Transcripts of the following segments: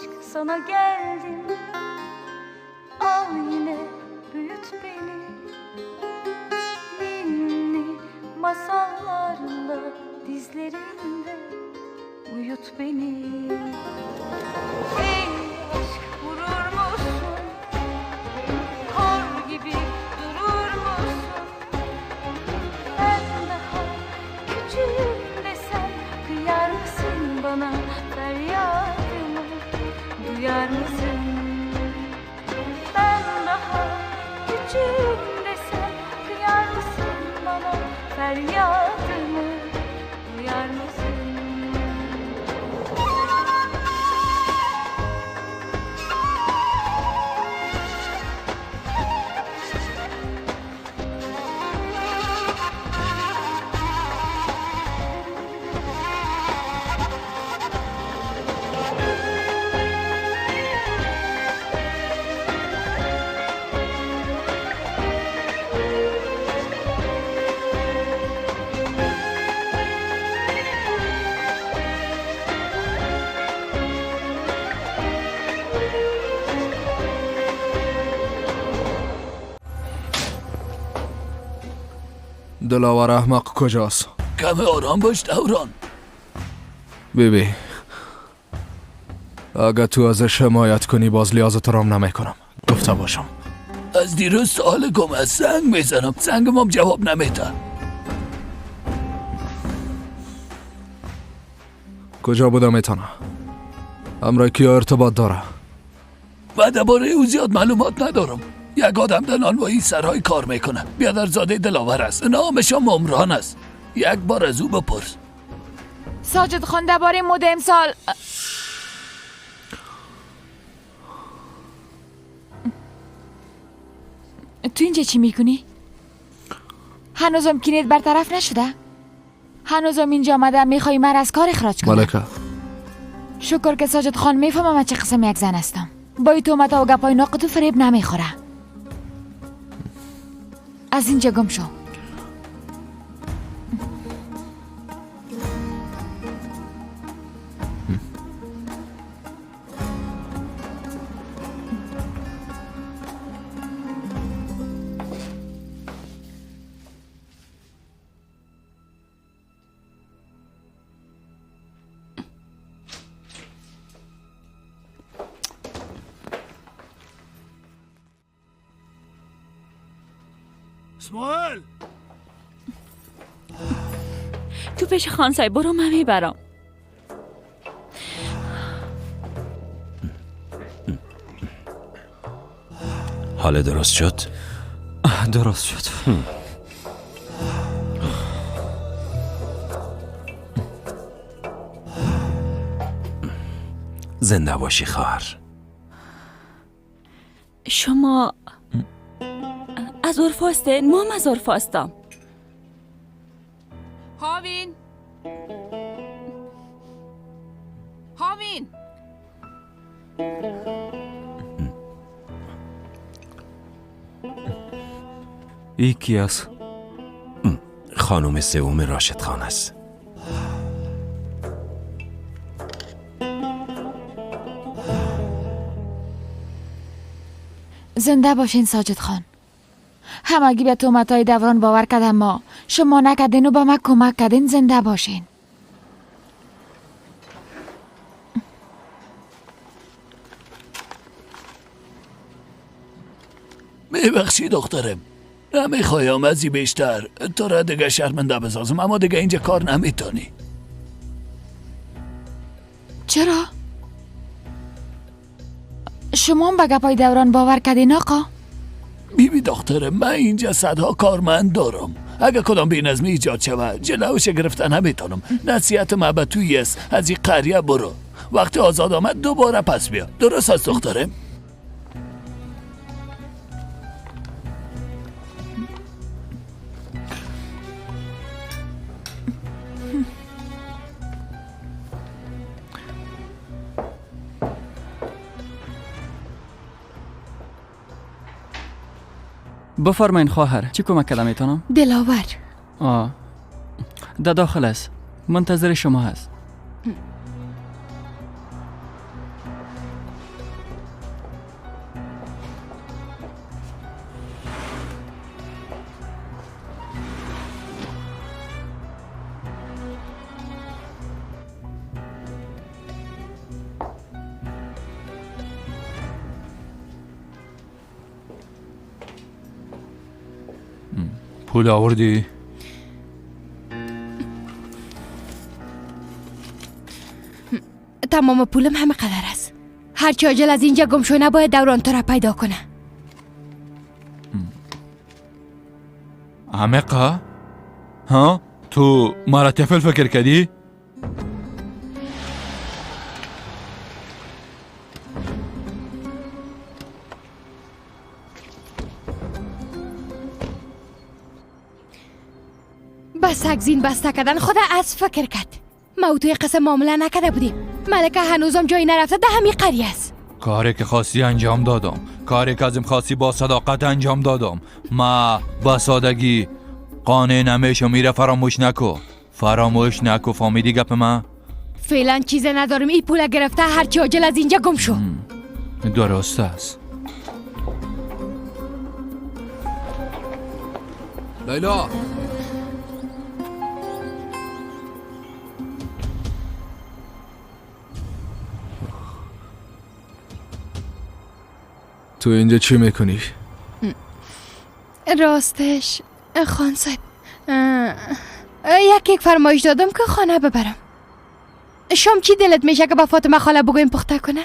aşk sana geldim. Al yine büyüt beni. Ninni masallarla dizlerinde uyut beni. Ey aşk vurur musun? Kor gibi durur musun? Ben daha küçüğüm desem kıyar mısın bana? Feryadımı duyar mısın? Ben daha küçüğüm desem kıyar mısın bana? Feryadımı duyar mısın? دلاور احمق کجاست؟ کم آرام باش دوران. بیبی اگه تو ازش حمایت کنی باز لیاز تو رام نمیکنم. گفته باشم از دیروز سوال گم از زنگ میزنم، زنگم هم جواب نمیده. کجا بودم میتونه؟ همراه کیا ارتباط داره؟ و درباره او زیاد معلومات ندارم. یک آدم در نانوایی سرای کار میکنه، بیادرزاده دلاور است، نامش هم عمران است. یک بار از او بپرس. ساجد خان درباره مد امسال تو اینجا چی میکنی؟ هنوزم کینت برطرف نشده؟ هنوزم اینجا آمده میخوای من از کار اخراج کنی؟ ملکه شکر که ساجد خان میفهمم من چه قسم یک زن هستم. با این تهمت و گپای ناقد و فریب نمیخوره. از اینجا گم شو. اسماعیل تو پیش خان صاحب برو، من میبرم. حال درست شد؟ درست شد. زنده باشی خواهر. شما از عرفا هستین؟ ما هم از عرفا هستم. هاوین، هاوین، ای کی است؟ خانم سوم راشد خان است. زنده باشین ساجد خان. همگی به تهمت‌های دوران باور کردم، ما شما نکردین و با ما کمک کردین. زنده باشین. میبخشی دخترم، نمیخوایم از این بیشتر تو را دیگه شرمنده بسازم، اما دیگه اینجا کار نمیتونی. چرا؟ شما هم به گپای دوران باور کردین آقا؟ بیبی دخترم، من اینجا صدها کارمند دارم. اگه کدام بی‌نظمی ایجاد شود جلوش گرفتن نمیتونم. نصیحت من به توی است، از این قریه برو. وقتی آزاد آمد دوباره پس بیا. درست است دخترم؟ بفرمایین خواهر، چی کمک کردم میتونم؟ دلاور در داخل است، منتظر شما هست. پول آوردی؟ تمام پولم همه قدر است. هرچی عاجل از اینجا گم شو، نباید دوران تو را پیدا کنه. عمیقه؟ ها؟ تو مرا طفل فکر کردی؟ بس زین بسته کردن خدا از فکر کرد. ما توی قصه معامله نکرده بودیم. ملکه هنوزم جایی نرفته، ده همین قریه است. کاری که خواستی انجام دادم، کاری که ازم خواستی با صداقت انجام دادم. ما با سادگی قانع نمیشم. میره فراموش نکو، فراموش نکو. فهمیدی گپ ما؟ فعلا چیز ندارم. این پول گرفته هرچی عاجل از اینجا گم شو. درست است. لیلا، تو اینجا چی میکنی؟ راستش خان صاحب، یک فرمایش دادم که خانه ببرم. شام چی دلت میشه که با فاطمه خاله بگویم پخته کنه؟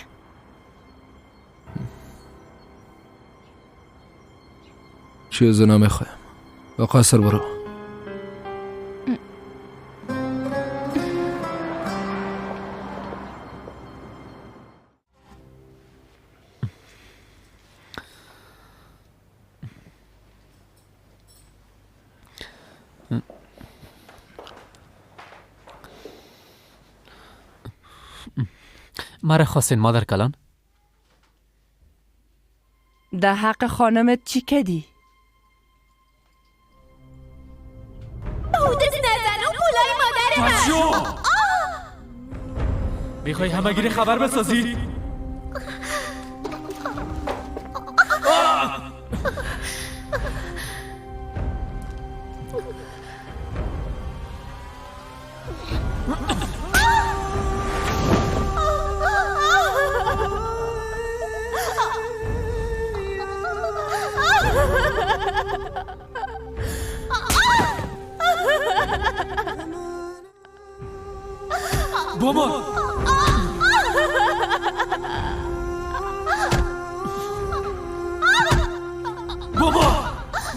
چیزی نمیخوایم. به قصر برو. مرا خواستین مادر کلان؟ در حق خانمت چی کدی؟ بودت نزن و پولای مادر من. میخوای همگیری خبر بسازی؟ بابا، بابا،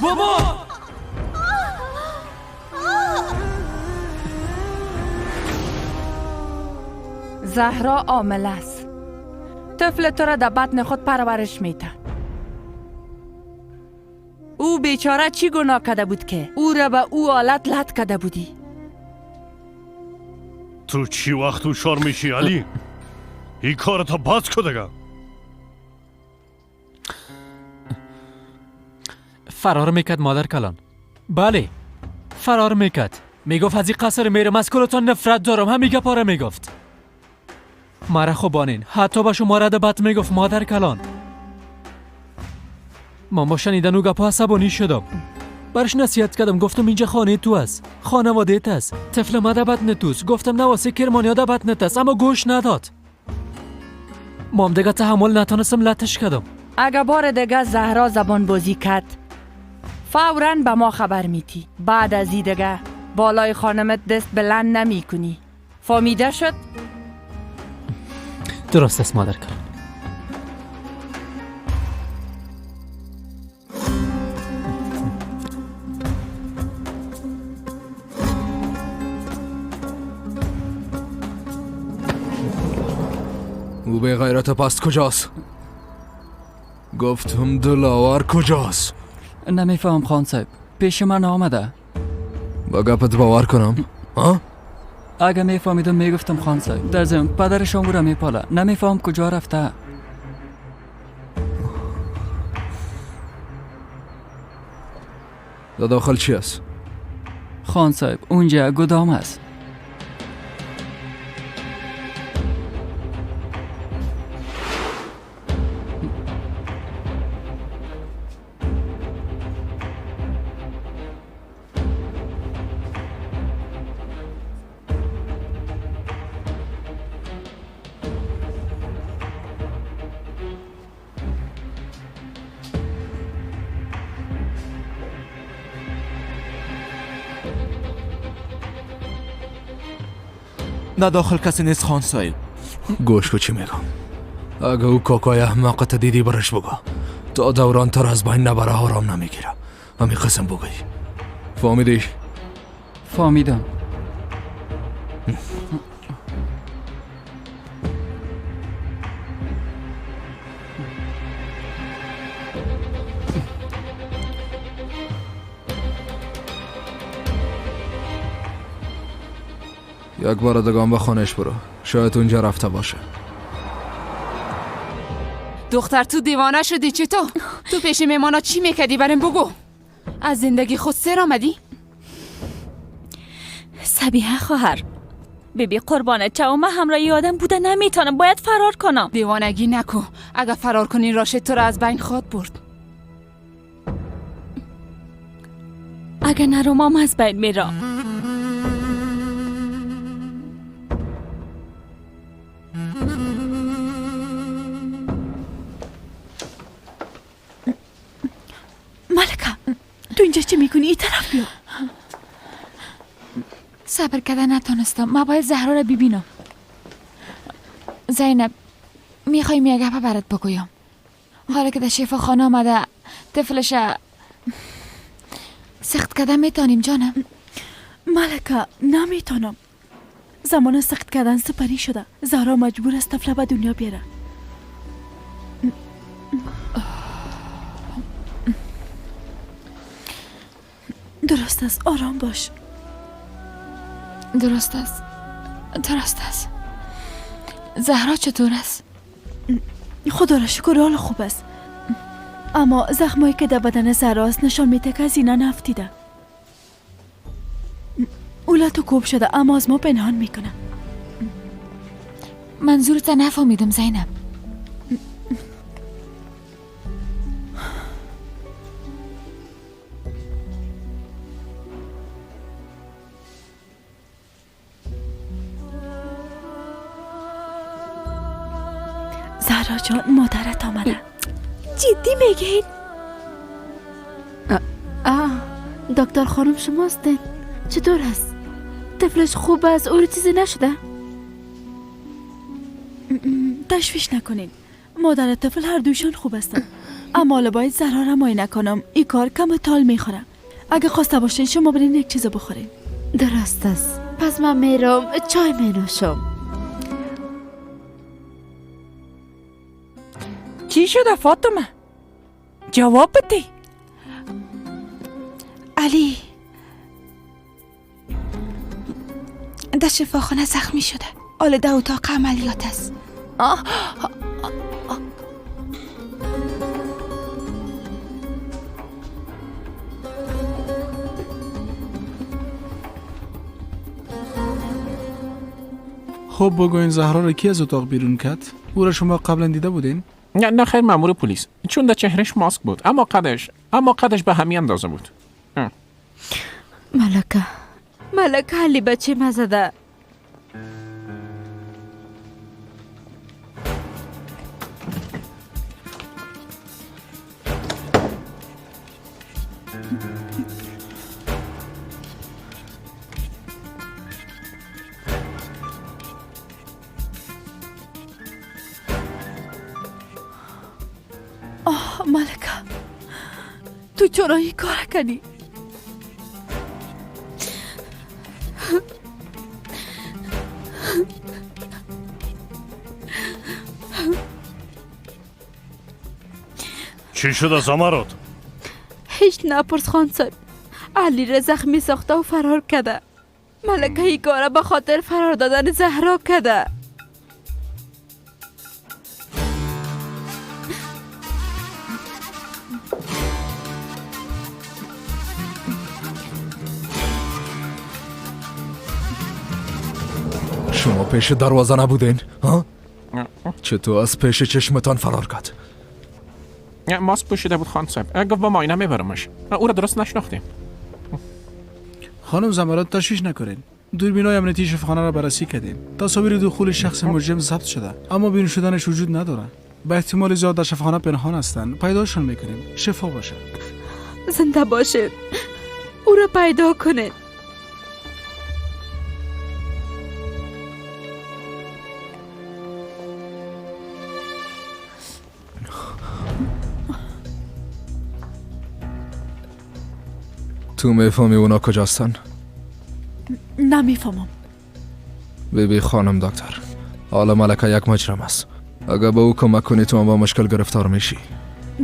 بابا، زهرا عامل است. طفل تو را در بطن خود پرورش میده. او بیچاره چی گناه کرده بود که او را به او حالت لط کرده بودی؟ تو چی وقت هوشیار میشی علی؟ این کارتا باز کن دیگه. فرار میکرد مادر کلان. بله فرار میکرد. میگفت از این قصر میرم، از کلتان نفرت دارم. همین گپا میگفت. مرا خوبانین حتی به شما رد بد میگفت مادر کلان. من با شنیدن او گپا عصبانی شدم. برش نصیحت کردم، گفتم اینجا خانه تو است، خانواده است، طفل ما در بطن توست. گفتم نواسه کرمانیا در بطنت است، اما گوش نداد. مام دیگه تحمل نتانستم، لتش کردم. اگه بار دیگه زهرا زبان بازی کرد فوراً به ما خبر میتی. بعد از این دیگه بالای خانمت دست بلند نمی کنی. فهمیده شد؟ درست است مادر کلان. او به غیرت پست کجاست؟ گفتم دلاور کجاست؟ نمیفهم خان صاحب، پیش من آمده. با گپت باور کنم؟ ها؟ اگه میفهمیدم میگفتم خان صاحب. در ضمن پدرشان او را میپاله. نمیفهم کجا رفته. در داخل چی است؟ خان صاحب اونجا گدام است. نه داخل کسی نیست خان صاحب. گوش کو چی میگم. اگه او کاکای احمقت دیدی برش بگو تا دوران تر از بین نبره آرام نمیگیره. همی قسم بگوی. فهمیدی؟ فهمیدم. یک بار دگان به خانهش برو، شاید اونجا رفته باشه. دختر تو دیوانه شدی چطور؟ تو پیش میمانا چی میکردی برام بگو؟ از زندگی خود سر آمدی؟ صبیحه خواهر بیبی قربانت چه من همراه آدم بوده نمیتونم، باید فرار کنم. دیوانگی نکن، اگه فرار کنی راشد تو را از بین خواد برد. اگه نروم از بین میرم. ملکه تو اینجا چه میکنی؟ این طرف بیا. صبر کردن نتونستم، من باید زهرا را ببینم. زینب میخوایم یک گپه برات بگویم. حالا که در شفاخانه آمده طفلش سخت کردن میتونیم جانم؟ ملکه نمیتونم. زمان سخت کردن سپری شده. زهرا مجبور است طفل به دنیا بیاره. درست است، آرام باش. درست است، درست است. زهرا چطور است؟ خدا را شکر حال خوب است، اما زخمایی که در بدن زهرا است نشان میده که از اینا نفتیده. او لط و کوب شده اما از ما پنهان میکنه. منظورت نفهمیدم زینب. زهرا جان مادرت آمده. جدی میگین؟ دکتر خانم شما هستین؟ چطور هست؟ طفلش خوب است؟ او چیزی نشده؟ تشویش نکنین، مادر طفل هر دویشان خوب هستن. اما حالا باید زهرا را معاینه کنم. این کار کم تال میخوره. اگه خواسته باشین شما برین یک چیز بخورین. درست است، پس من میرم چای مینوشم. چی شده فاطمه؟ جواب بده. علی در شفاخانه زخمی شده، حالا در اتاق عملیات است. خب بگوین زهرا را کی از اتاق بیرون کرد؟ او را شما قبلا دیده بودین؟ نه خیر مامور پلیس، چون در چهرش ماسک بود، اما قدش به همین اندازه بود. ملکه علی بچه مزده. آه ملکه تو چرا این کار کردی؟ چی شده زمرد؟ هیچ نپرس خان صاحب، علی را زخمی ساخته و فرار کرده. ملکه این کار به خاطر فرار دادن زهرا کرده. شما پیش دروازه نبودین؟ ها؟ چطور از پیش چشمتان فرار کرد؟ ماسک پوشیده بود خان صاحب، گفت با ماینه میبرمش. او را درست نشناختیم. خانم زمرد تشویش نکنین، دوربینای امنیتی شفاخانه را بررسی کردیم. تصاویر دخول شخص مجرم ضبط شده اما بیرون شدنش وجود نداره. به احتمال زیاد در شفاخانه پنهان هستند. پیداشون میکنیم. شفا باشه. زنده باشه، او را پیدا کنین. تو میفهمی اونا کجاستن؟ نمیفهمم. بیبی خانم دکتر، حالا ملکه یک مجرم است. اگر به او کمک کنی تو هم با مشکل گرفتار میشی.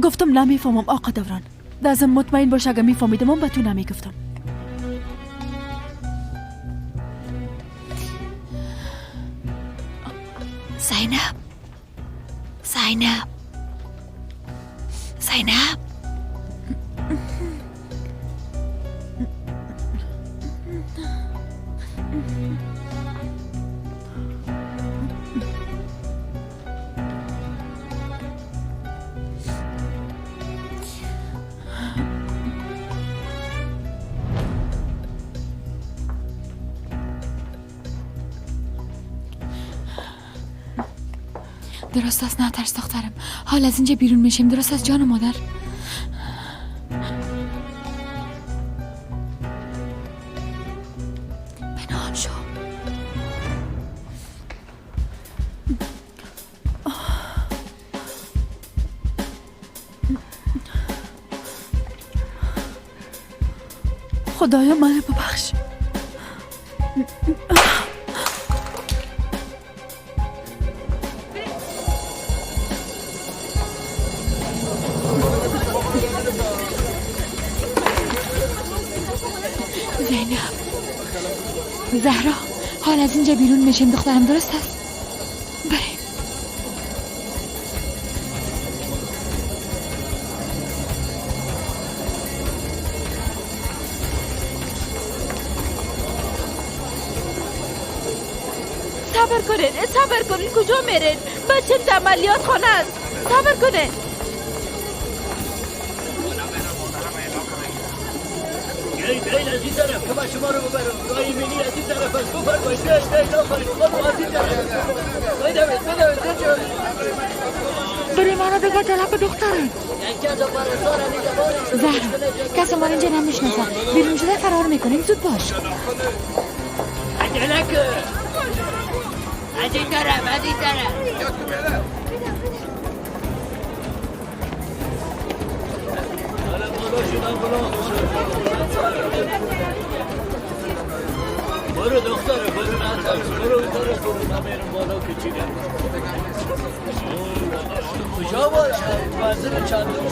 گفتم نمیفهمم آقا دوران. لازم مطمئن باش اگر میفهمیدم به تو نمیگفتم. زینب، زینب، زینب. درست است، نترس دخترم. حال از اینجا بیرون میشیم. درست است جان مادر. پنهان شو. خدایا منو ببخش. زینب، زهرا، حال از اینجا بیرون میشیم دخترم. درست است؟ بریم. صبر کنین، صبر کنین، کجا میرین؟ بچه در عملیات خانه است. صبر کنین. بیاید از این طرف که من شما رو ببرم. راه ایمنی از این طرف است. بفرمایید. بیاید آفرین. خانم از این طرف. بدوید بدوید. بریم منو بگو طلب دخترم. زهرا، کسی ما اینجا نمیشناسه. بیرون شده فرار میکنیم. زود باش. عجله کن. از این طرف، از این طرف. برو دختره، برو نترس، برو اون طرف، برو. من میرم بالا که چی گرم. کجا بالا؟ منزل چندم؟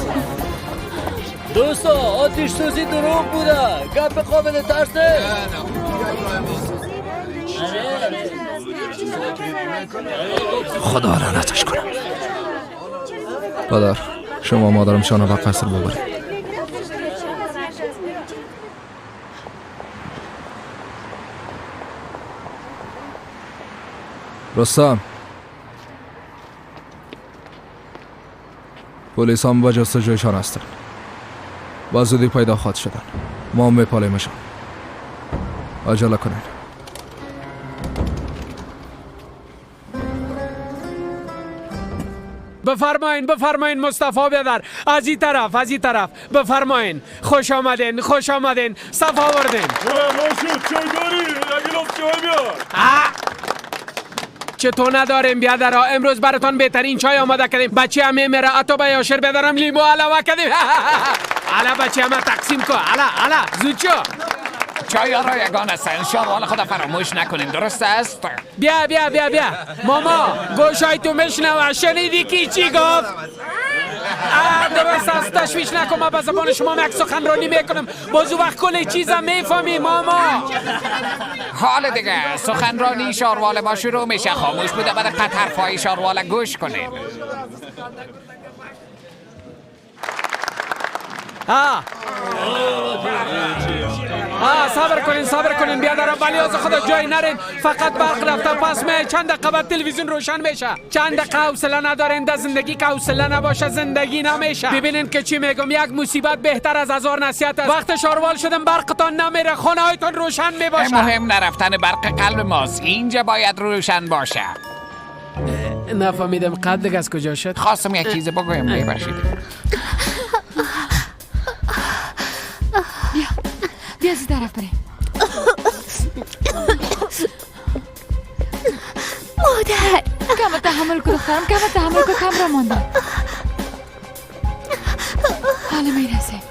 دوستا آتیش سوزی دروغ بوده. گپ قابل ترس نیست. خدا لعنتش کنم. پدر، شما مادرم شانه به قصر ببرید. رستم، پلیس هم به جستجویشان هستند. با زودی پیدا خواهد شدن. ما هم میپالیمشان. عجله کنید. بفرمایین، بفرمایین مصطفی بیادر. از این طرف، از این طرف. بفرمایین. خوش آمدین، خوش آمدین. صفا آوردین. چای داری؟ یک گلاس چای بیار. چطور نداریم بیادرها؟ امروز براتان بهترین چای آماده کردیم. بچه همه میره اتو به یاشر بیادرم لیمو علاوه کردیم. علا بچه همه تقسیم کن. علا علا زود شو. چای رایگان هستن. شاروال خدا فراموش نکنین. درست است؟ بیا بیا بیا بیا ماما، گوشای تو میشنوه. شنیدی کی چی گفت؟ درست است، تشویش نکن. من به زبان شما یک سخنرانی میکنم. باز وقت کل چیزم میفهمی ماما. حال دیگه سخنرانی شاروال ما شروع میشه. خاموش بوده بعد قطع حرفای شاروال گوش کنین. صبر کنین، صبر کنین بیادرم. ولی از خدا جایی نرین. فقط برق رفته پس می چند دقیقه بعد تلویزیون روشن میشه. چند دقیقه حوصله ندارین. در زندگی که حوصله نباشه زندگی نمیشه. ببینین که چی میگم. یک مصیبت بهتر از هزار نصیحت است. وقت شاروال شدم برقتان نمیره، خانه هایتان روشن میباشه. مهم نرفتن برق قلب ماست. اینجا باید روشن باشه. نفهمیدم قد از کجا شد. خواستم یک چیز بگویم، ببخشید. بیا بیا از این طرف بریم. مادر کم تحمل کن دخترم، کم تحمل کن. کم را مانده. حالا میرسه.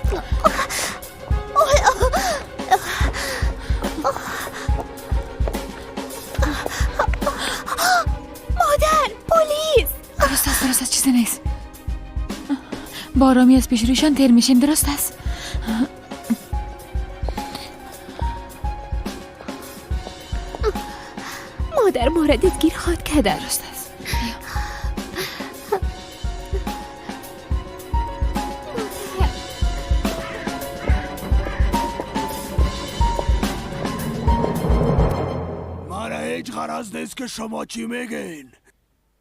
با آرامی از پیش رویشان تیر میشیم، درست است؟ مادر ما را دستگیر خواهد کرد. درست است. مرا هیچ غرض نیست که شما چی میگین.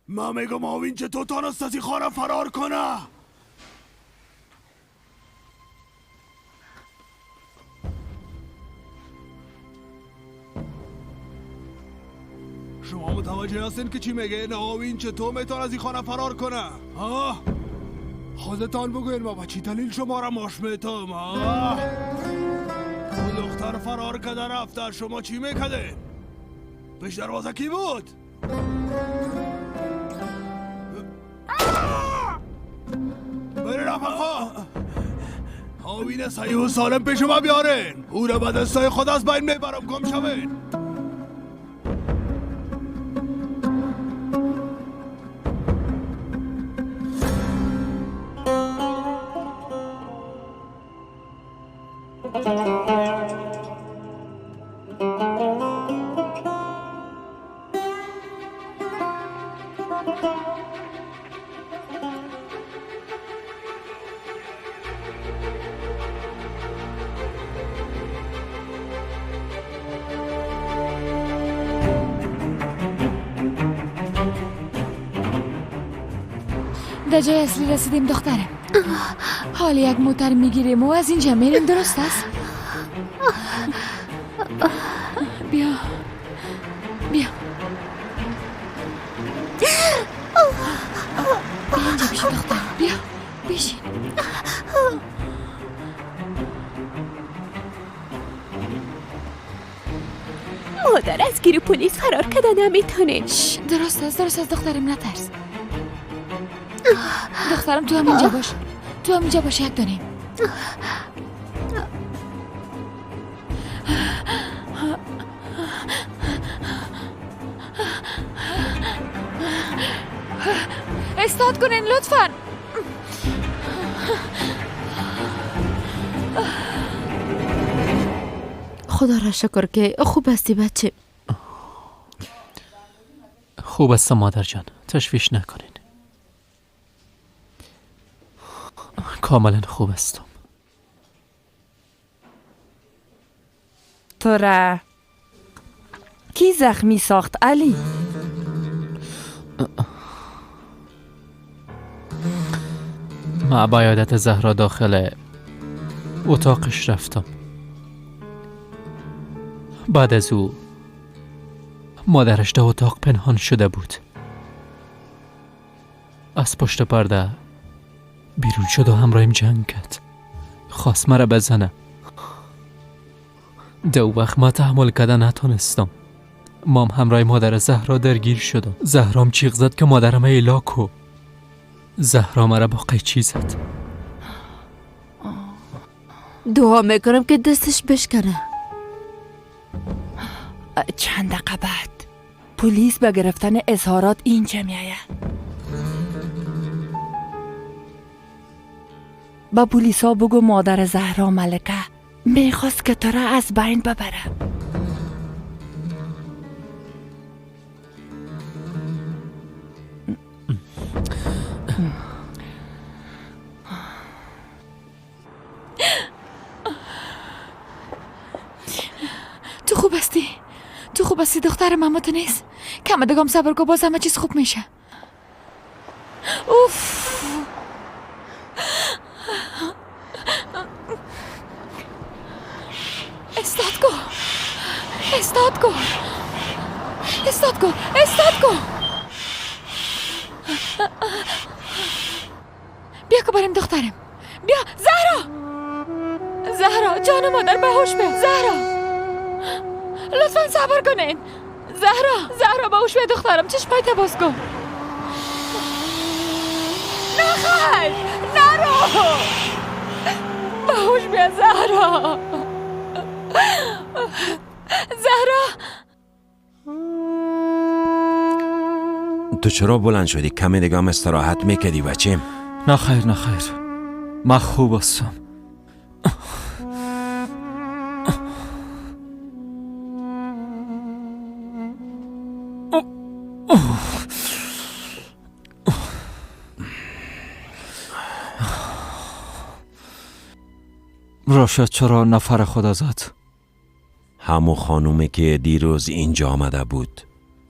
من میگم آوین چطور تانست از این خانه فرار کنه؟ شما متوجه هستین که چی میگین؟ آوین چطور میتونه از این خانه فرار کنه؟ ها؟ خودتان بگوین ما با چی دلیل شما را ماش میتم؟ ها؟ دختر فرار کرده رفته، شما چی میکردین؟ پیش دروازه کی بود؟ برین آقا، آوین صحیح و سالم پیش ما بیارین. او را به دستای خود از بین میبرم. گم شوین. در جای اصلی رسیدیم دخترم. حال یک موتر میگیریم و از اینجا میریم، درست است؟ بیا بیا بیا اینجا بشین دخترم، بیا بشین. مادر از گیر پلیس فرار کرده نمیتونه. درست است، درست است دخترم، نترس دخترم. تو هم اینجا باش، تو هم اینجا باش، یک دانیم. استاد کنین لطفا. خدا را شکر که خوب هستی بچه. خوب هستم مادر جان، تشویش نکنین، کاملا خوب هستم. تو را کی زخمی ساخت علی؟ ما با عیادت زهرا داخل اتاقش رفتم. بعد از او مادرش در اتاق پنهان شده بود. از پشت پرده بیرون شد و همراهیم جنگ کرد. خواست مرا بزنه. دو وقت ما تحمل کرده نتونستم. مام همراه مادر زهرا درگیر شدم. زهرام چیغ زد که مادرم ایلا کو. زهرا مرا با قیچی زد. دعا میکنم که دستش بشکنه. چند دقیقه بعد پلیس به گرفتن اظهارات اینجا میآید. با پلیسا بگو مادر زهرا ملکه میخواست که تو را از بین ببره. تو خوب هستی؟ تو خوب هستی دختر ماما؟ تو نیست؟ کم دگم صبر کن، باز همه چیز خوب میشه. اوف استاد کو، استاد کو، استاد کو، استاد کو. بیا که بریم دخترم، بیا. زهرا، زهرا جان مادر به هوش بیا. زهرا لطفا صبر کنین. زهرا، زهرا به هوش بیا دخترم، چشمایت باز کن. نخیر، نرو، به هوش بیا زهرا. زهرا تو چرا بلند شدی؟ کمی دیگه هم استراحت میکردی بچیم. نه خیر، نه خیر، من خوب هستم. راشد چرا نفر خدا زد؟ همو خانومه که دیروز اینجا آمده بود،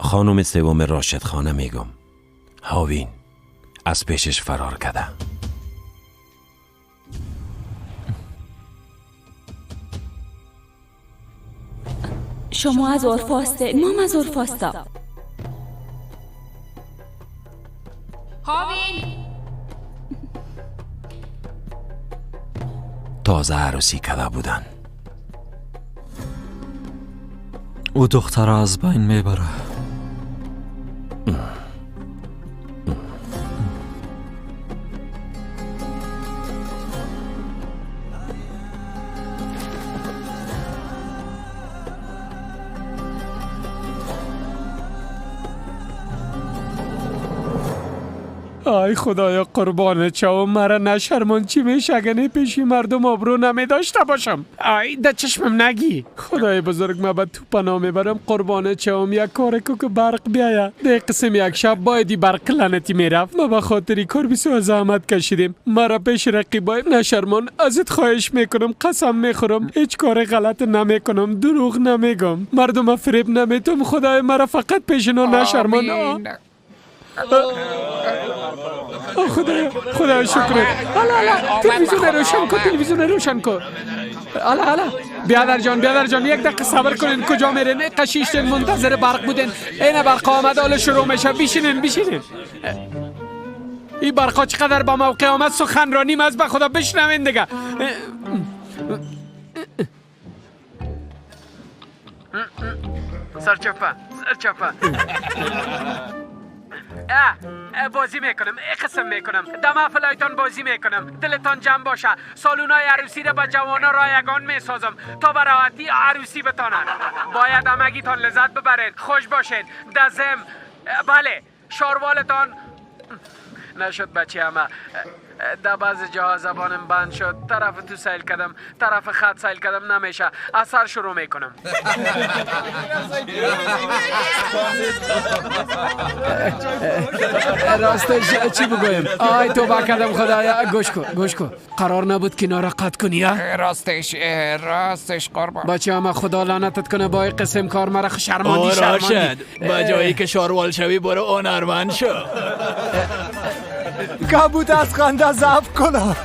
خانم سوم راشد خانه میگم. هاوین از پیشش فرار کرده. شما از عرفاسته، مام از عرفاستا. هاوین تازه عروسی کرده بودن. او دختر از بین میبره. آی خدایا قربان چاو، مرا نشرمان چی میشه اگه نه پیشی مردم آبرو نمی داشته باشم. آی در چشمم نگی. خدای بزرگ ما به تو پناه میبرم قربان چاوم، یک کار کو که برق بیایه. ده قسم یک شب بایدی برق لعنتی میرفت. ما به خاطر کار بسیار زحمت کشیدیم. مرا پیش رقیبای نشرمان ازت خواهش میکنم، قسم میخورم هیچ کار غلط نمیکنم، دروغ نمیگم، مردم فریب نمیتم. خدای مرا فقط پیش اینا نشرمان. خدایا خدایا شکر. حالا حالا تلویزیون روشن کن، تلویزیون روشن کن. حالا حالا بیادر جان، بیادر جان یک دقیقه صبر کنین. کجا میرین؟ قشیشتین منتظر برق بودین. این برق آمد حالا شروع میشه. بشینین بشینین. این برقا چقدر با موقع آمد. سخنرانیم از به خدا بشنوین دیگه. سرچپه سرچپه. بازی میکنم، قسم میکنم، دم فلایتان بازی میکنم. دلتان جمع باشه. سالونای عروسی را به جوانا رایگان میسازم تا به راحتی عروسی بتانن. باید همگیتان لذت ببرید، خوش باشین. دزم بله شاروالتان نشد بچه همه. در بعض جاها زبانم بند شد. طرف تو سیل کردم، طرف خط سیل کردم، نمیشه. اثر شروع میکنم. راستش چی بگویم؟ آی توبه کردم خدایا. گوش کن گوش کن، قرار نبود که ناراحت کنی. راستش راستش قربان بچه همه، خدا لعنتت کنه با این قسم کار مرا شرماندی. راشد با جایی که شاروال شوی برو هنرمند شو. کبوت از خنده ضعف کنم.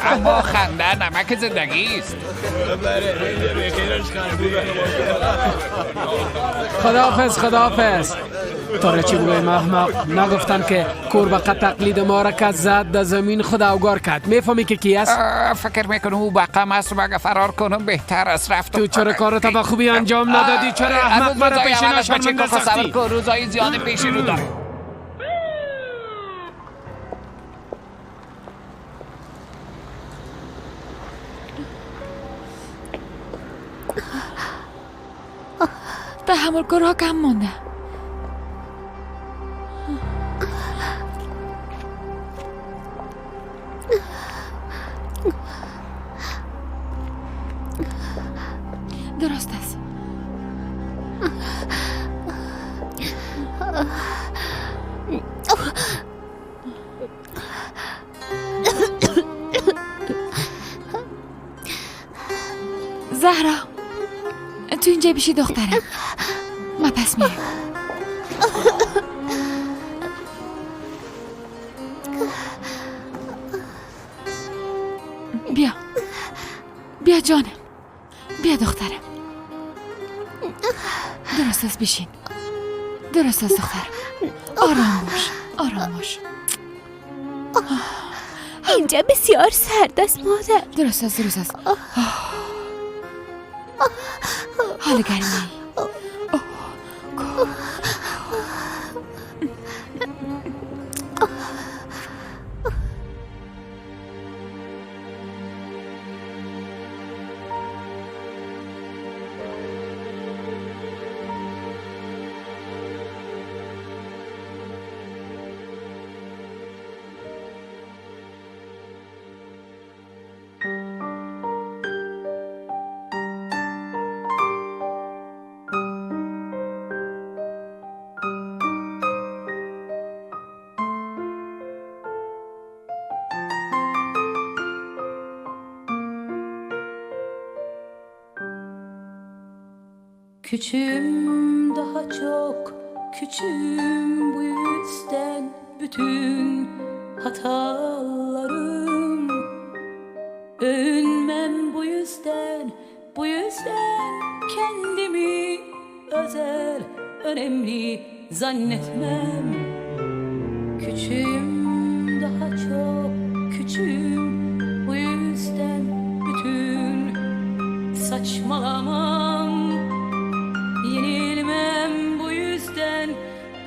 اما خنده نمک زندگی است. خداحافظ خداحافظ. تاره چی بگویم احمق؟ نگفتن که کوربقه تقلید ما را که زد در زمین خود اوگار کرد. میفهمی که کی است؟ فکر میکنم او بقم است و اگه فرار کنم بهتر است. رفت. تو چرا کارت به خوبی انجام ندادی؟ چرا احمق مرا پیش نشرمنده ساختی؟ روزای زیاد پیش رو دارم. تحمل کارها کم مانده. درست است. زهرا تو اینجا بیشی دخترم. ما پس میرم. بیا بیا جانم، بیا دخترم. درست است بشین. درست است دخترم. آرام باش آرام باش. اینجا بسیار سرد است مادر. درست است درست است. حال گرمی. Küçüğüm daha çok küçüğüm, bu yüzden bütün hatalarım. Övünmem bu yüzden, bu yüzden kendimi özel, önemli zannetmem. Küçüğüm daha çok küçüğüm, bu yüzden bütün saçmalamam. Yenilmem bu yüzden,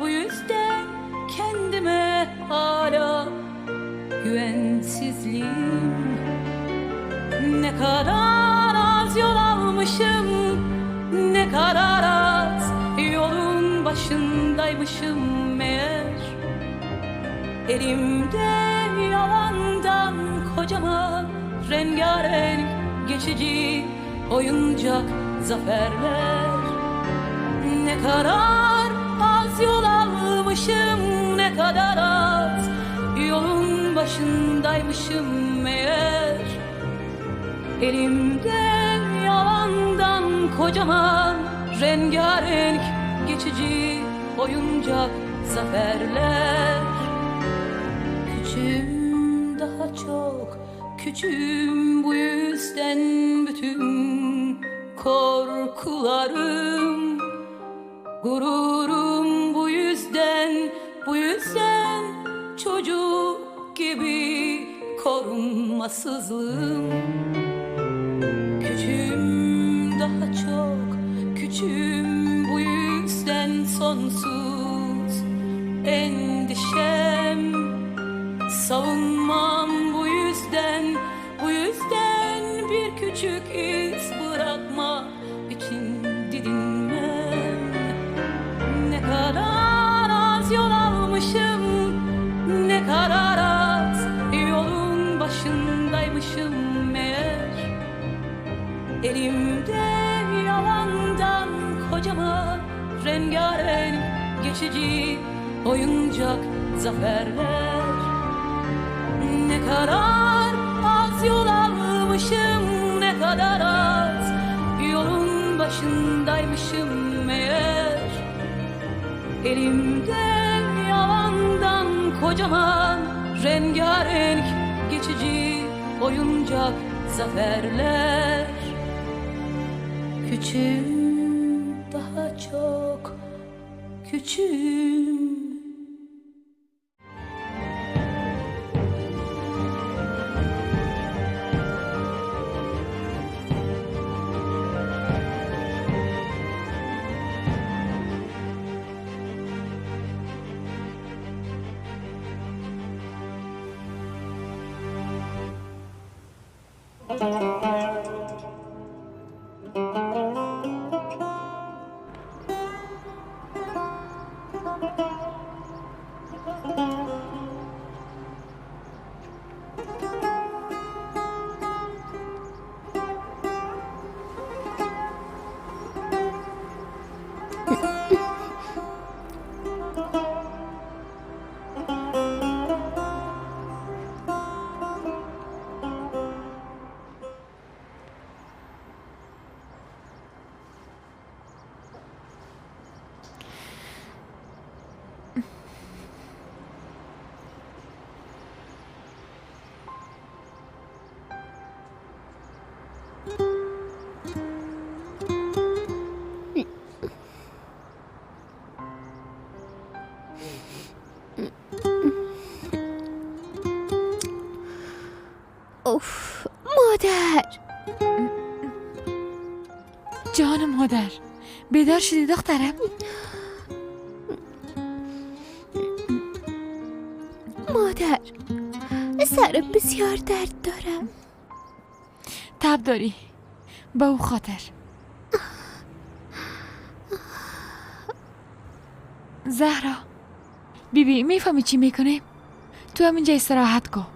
bu yüzden kendime hala güvensizliğim. Ne kadar az yol almışım, ne kadar az yolun başındaymışım meğer. Elimde yalandan kocaman rengarenk geçici oyuncak zaferler. Ne kadar az yol almışım, ne kadar az yolun başındaymışım meğer. Elimde yalandan kocaman rengarenk geçici oyuncak zaferler. Küçüğüm daha çok küçüğüm, bu yüzden bütün korkularım. Gururum bu yüzden, bu yüzden çocuk gibi korunmasızlığım. Küçüğüm daha çok küçüğüm, bu yüzden sonsuz endişem. Savunmam bu yüzden, bu yüzden bir küçük iz bırakmak için didinmem. Ne kadar az yol almışım, ne kadar az yolun başındaymışım meğer. Elimde yalandan kocaman rengarenk geçici oyuncak zaferler. Ne kadar az yol almışım, ne kadar az yolun başındaymışım meğer. Elimde yalandan kocaman rengarenk geçici oyuncak zaferler. Küçüğüm daha çok küçüğüm. اوف مادر، جان مادر، بیدار شدی دخترم؟ مادر سرم بسیار درد دارم. تب داری به او خاطر. زهرا بیبی میفهمی چی میکنیم؟ تو همینجا استراحت کن.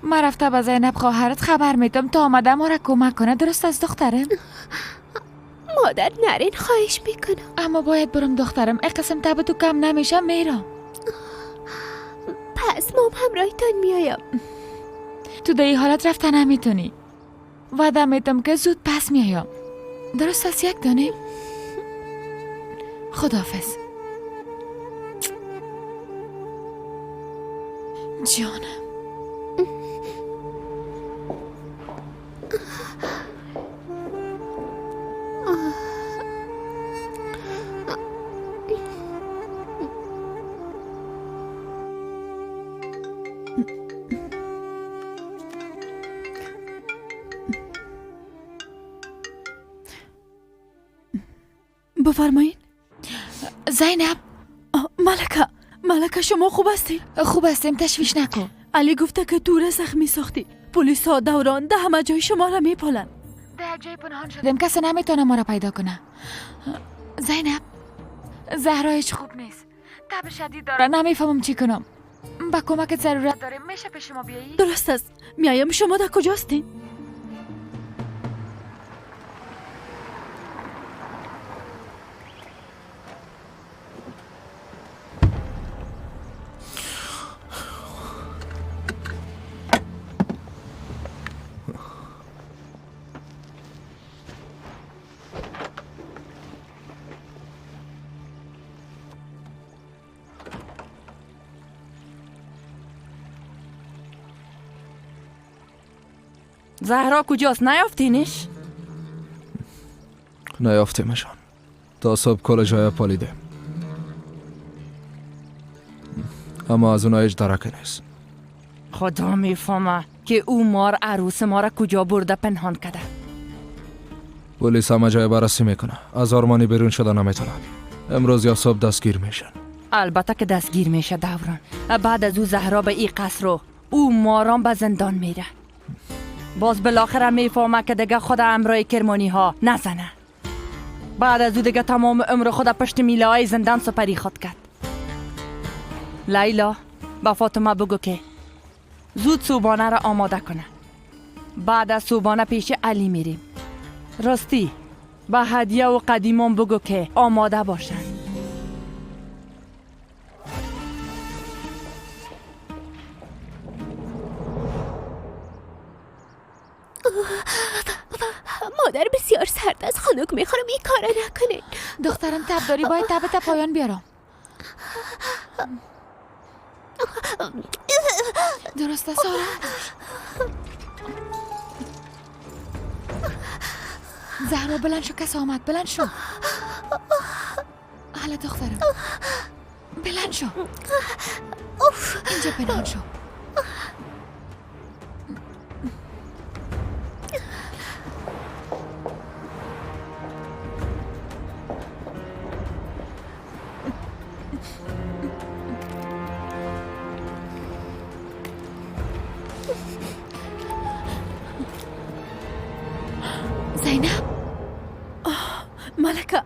من رفته به زینب خواهرت خبر میدم تا آمده ما را کمک کنه. درست از دخترم؟ مادر نرین خواهش میکنم. اما باید برم دخترم، ای قسم تب تو کم نمیشه میرم. پس مام همراهتان میایم. تو در این حالت رفته نمیتونی. وعده میدم که زود پس میایم. درست از یک دانه؟ خداحافظ جانم. بفرمایین. زینب. ملکه، ملکه شما خوب هستی؟ خوب هستیم، تشویش نکن. علی گفته که تو زخمی ساختی. پلیس ها دوران ده همه جای شما را میپالن. ده جای پنهان شدیم، کسی نمیتونه ما را پیدا کنه. زینب، زهرا هیچ خوب نیست، تب شدید داره، نمیفهمم چی کنم. با کمک ضرورت داریم، میشه پیش ما بیایی؟ درست است، میایم. شما در کجا هستین؟ زهرا کجاست؟ نیافتینش؟ نیافتیمشان. تا صبح کل جای پالیده، اما از اونها هیچ درکی نیست. خدا میفهمه که او مار عروس ما را کجا برده پنهان کرده. پلیس همه جای بررسی میکنه، از آرمانی بیرون شده نمیتونن. امروز یا صبح دستگیر میشن. البته که دستگیر میشه دوران. بعد از او زهرا به ای قصر و او ماران به زندان میره. باز بالاخره میفهمه که دیگه خود امرای کرمانی ها نزنه. بعد از او دیگه تمام عمر خود پشت میله های زندان سپری خود کرد. لیلا با فاطمه بگو که زود صبحانه را آماده کنه. بعد از صبحانه پیش علی میریم. راستی با هدیه و قدیمان بگو که آماده باشن. مادر بسیار سرد است، خنک میخورم، این کارا نکنین. دخترم تب داری، باید تب تا پایان بیارم. درسته سارا؟ زهرا بلند شو، کس آمد، بلند شو. حالا دخترم بلند شو، اینجا پنهان شو. زینب. ملکه،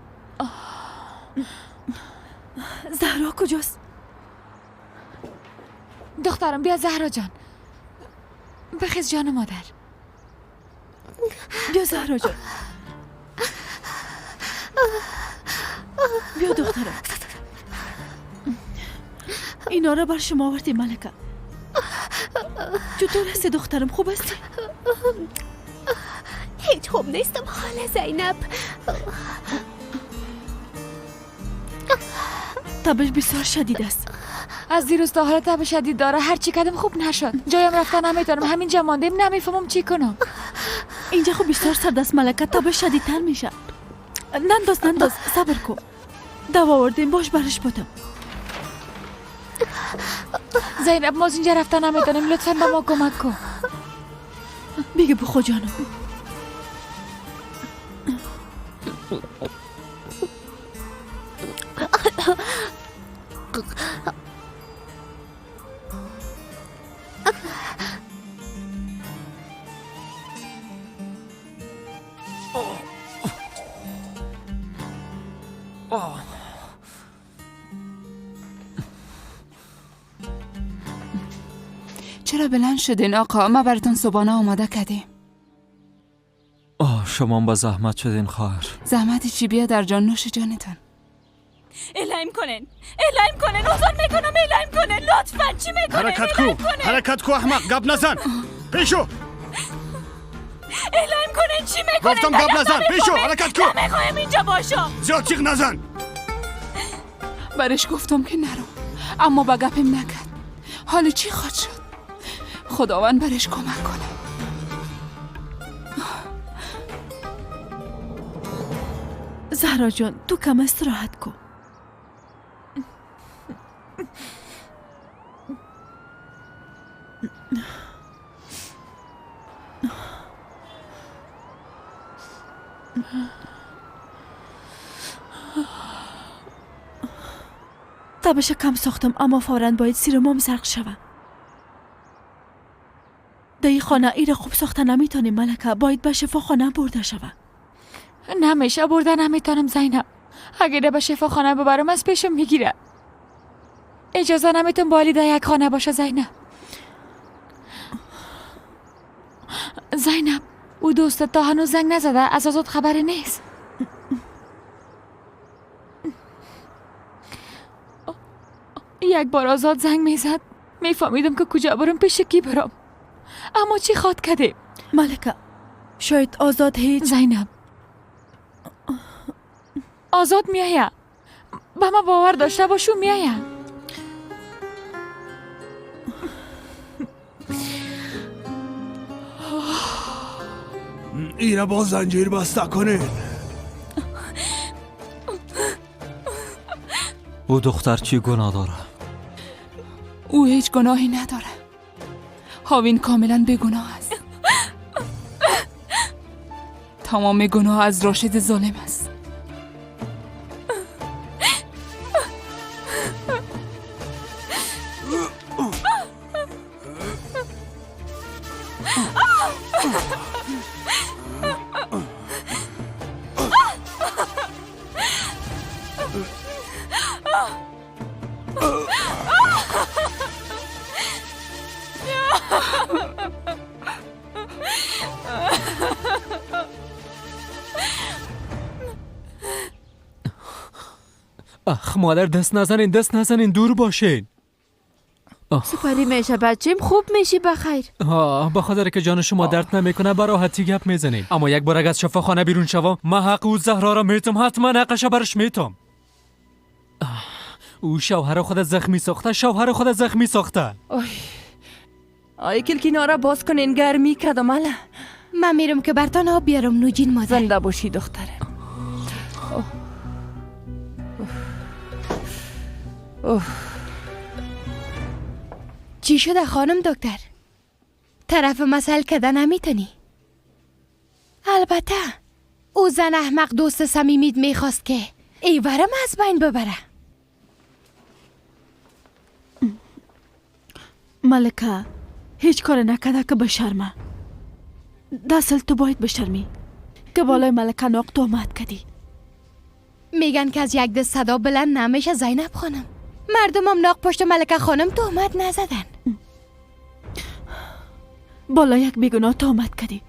زهرا کجاست؟ دخترم بیا زهرا جان، بخیز جان مادر. بیا زهرا جان، بیا دخترم. اینا را بر شما آوردیم ملکه. چطور هستی دخترم؟ خوب هستی؟ هیچ خوب نیستم خاله زینب. تبش بسیار شدید است. از دیروز تا حالا تب شدید داره، هر چی کردم خوب نشد. جایم رفتن نمیتونم، همینجا ماندیم، نمیفهمم چی کنم. اینجا خوب بسیار سرد است ملکه، تبش شدیدتر میشه. ننداز ننداز، صبر کن. دوا آوردیم، باش برش بودم. زینب ما از اینجا رفتن نمیتونیم، لطفا به ما کمک کن. بگه بخو جانم. چرا بلند شدین آقا؟ ما براتون صبحانه آماده کردیم. آه شما با زحمت شدین خواهر. زحمت چی؟ بیا در جان، نوش جانتان. اعلام کنین، اعلام کنین، اوزان میکنم، اعلام کنین لطفا. چی میکنین؟ حرکت کو، حرکت کو احمق، گپ نزن، پیشو. اعلام کنین چی میکنین؟ گفتم گپ نزن، پیشو، حرکت کو. نمیخوایم اینجا باشم. زیاد چیغ نزن. برش گفتم که نرو، اما با گپم نکرد. حالا چی خواد شد؟ خداوند برش کمک کنه. زهرا جان تو کم استراحت کن. تبش کم ساختم، اما فوراً باید سیرمام زرق شوه. در این خانه ای را خوب ساخته نمیتونیم ملکه، باید به شفاخانه برده شوه. نمیشه برده نمیتونم زینب. اگه به شفاخانه ببرم از پیشم میگیره. اجازه نمیتونم با علی در یک خانه باشه زینب. زینب او دوستت تا هنوز زنگ نزده، از آزاد خبری نیست. یک بار آزاد زنگ میزد میفهمیدم که کجا برم، پیش کی برم. اما چی خواد کردیم؟ ملکه شاید آزاد هیچ. زینب آزاد میایه، به ما باور داشته باشو میایه. ایره با زنجیر بسته کنین. او دختر چی گناه داره؟ او هیچ گناهی نداره. هاوین کاملا بیگناه است. تمام گناه از راشد ظالم است. اخ مادر دست نزنین، دست نزنین، دور باشین. سپری میشه بچیم، خوب میشی بخیر. به خاطر که جان شما درد نمیکنه به راحتی گپ میزنین، اما یک بار اگه از شفاخانه بیرون شوم من حق او زهرا را میتم، حتما حقش برش میتم. او شوهر خود زخمی ساخته، شوهر خود زخمی ساخته. آی کلکینارا باز کنین، گرمی کردم. اله من میرم که برتان آب بیارم. نوجین مادر زنده باشی دختره. اوه. چی شده خانم دکتر؟ طرف مسئله کده نمیتونی؟ البته او زن احمق دوست صمیمیت میخواست که ایورم از بین ببره. ملکه هیچ کار نکرده که بشرمه. داصل تو باید بشرمی که بالای ملکه ناق تهمت کردی. میگن که از یک دست صدا بلند نمیشه زینب خانم. مردمم ناق پشت ملکه خانم تهمت نزدن. بالا یک بیگناه تهمت کردی.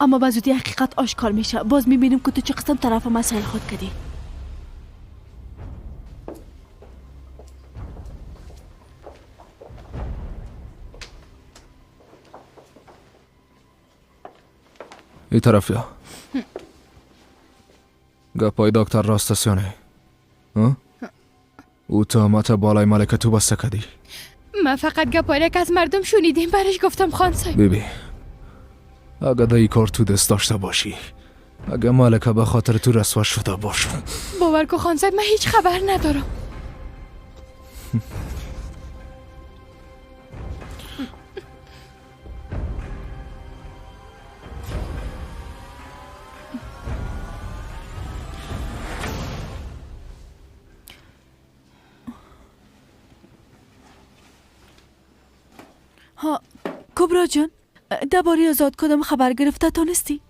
اما به زودی حقیقت آشکار میشه. باز میبینیم که تو چه قسم طرف مسائل خود کردی. این طرف یا گپای دکتر راست است یا نه؟ او تهمت بالای ملکه تو بسته کردی. من فقط گپای که از مردم شنیدیم برش گفتم خان صاحب. بیبی اگه در این کار تو دست داشته باشی، اگه ملکه به خاطر تو رسوا شده باشه، باور کو خان صاحب من هیچ خبر ندارم. ها کبرا جان، درباره آزاد کدام خبر گرفته تانستی؟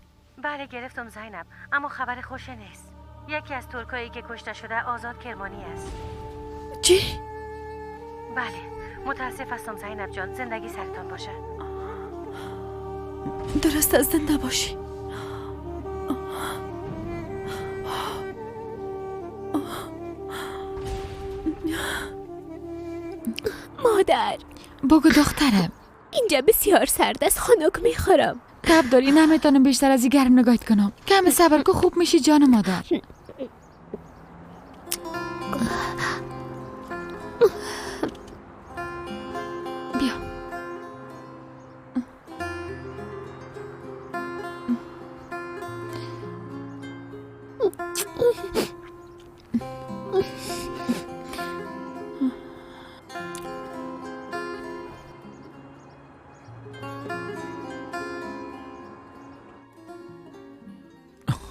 بله گرفتم زینب، اما خبر خوش نیست. یکی از ترکایی که کشته شده آزاد کرمانی است. چی؟ بله متاسف هستم زینب جان، زندگی سرتان باشه. درست از زنده باشی. مادر بگو دخترم. اینجا بسیار سرد است، خنک میخورم. تب داری، نمیتونم بیشتر از این گرم نگاهت کنم. کم صبر کو، خوب میشی جان مادر. بیا.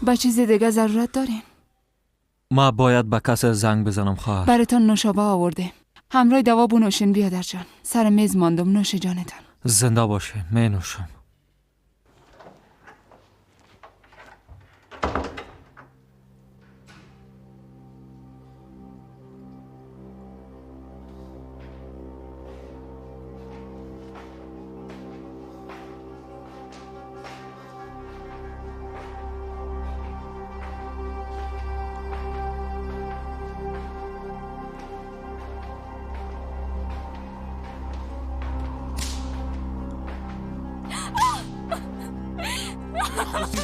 با چیز دیگه ضرورت دارین؟ ما باید به کس زنگ بزنم خواهر. براتون نوشابه آورده. همراه دوا بنوشین بیادر جان. سر میز ماندم، نوش جانتان. زنده باشه، می نوشم.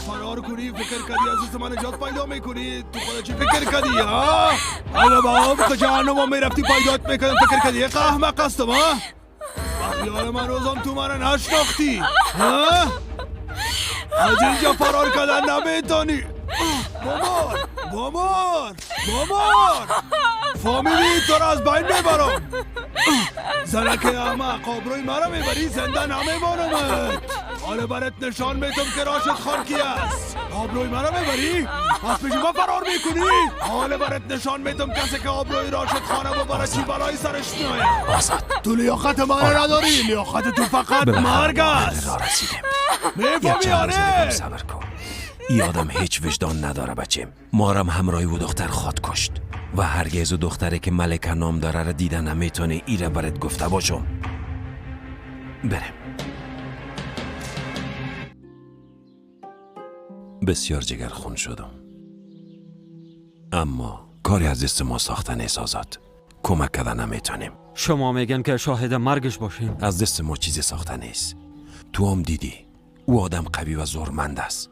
فرار کنی، فکر کردی از دست من نجات پیدا میکنی؟ تو خدا چی فکر کردی ها؟ اگه با عمق جهنم میرفتی پیدات میکردم. فکر کردی یک احمق هستم ها؟ بخیال من روزم تو من نشناختی ها؟ از اینجا فرار کردن نمیتونی. مامان مامان مامان، فامیلی تو را از بین میبرم. زنک احمق، آبروی مرا میبری، زنده نمیمانمت. حالا برات نشان میتم که راشد خان کی است. آبروی مرا میبری؟ از پیش ما فرار میکنی؟ حالا برات نشان میتم کسی که آبروی راشد خانه ببره چی بلایی سرش میآید. آزاد، تو لیاقت مرا نداری، لیاقت تو فقط مرگ است. میفهمی؟ آره صبر کن. ای آدم هیچ وجدان نداره بچه. مارم همراهی و دختر خواد کشت و هرگز و دختره که ملکه نام داره را دیدن نمیتونه. ایره برات گفته باشم. برم. بسیار جگر خون شدم، اما کاری از دست ما ساخته نیست آزاد. کمک کردن نمیتونیم. شما میگن که شاهد مرگش باشیم. از دست ما چیزی ساخته نیست. تو هم دیدی او آدم قوی و زورمند است.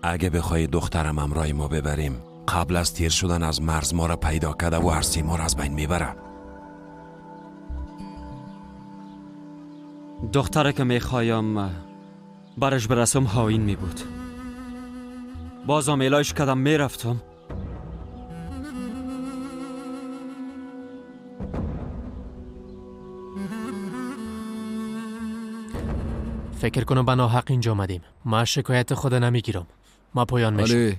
اگه بخوای دخترم همراه ما ببریم، قبل از تیر شدن از مرز ما را پیدا کرده و هر سه ما را از بین میبره. دختره که میخوایم برش برسم هاوین می بود. بازم الایش کردم میرفتم. فکر کنم بنا حق اینجا آمدیم. ما شکایت خود نمیگیرم. ما پایان میشم. علی،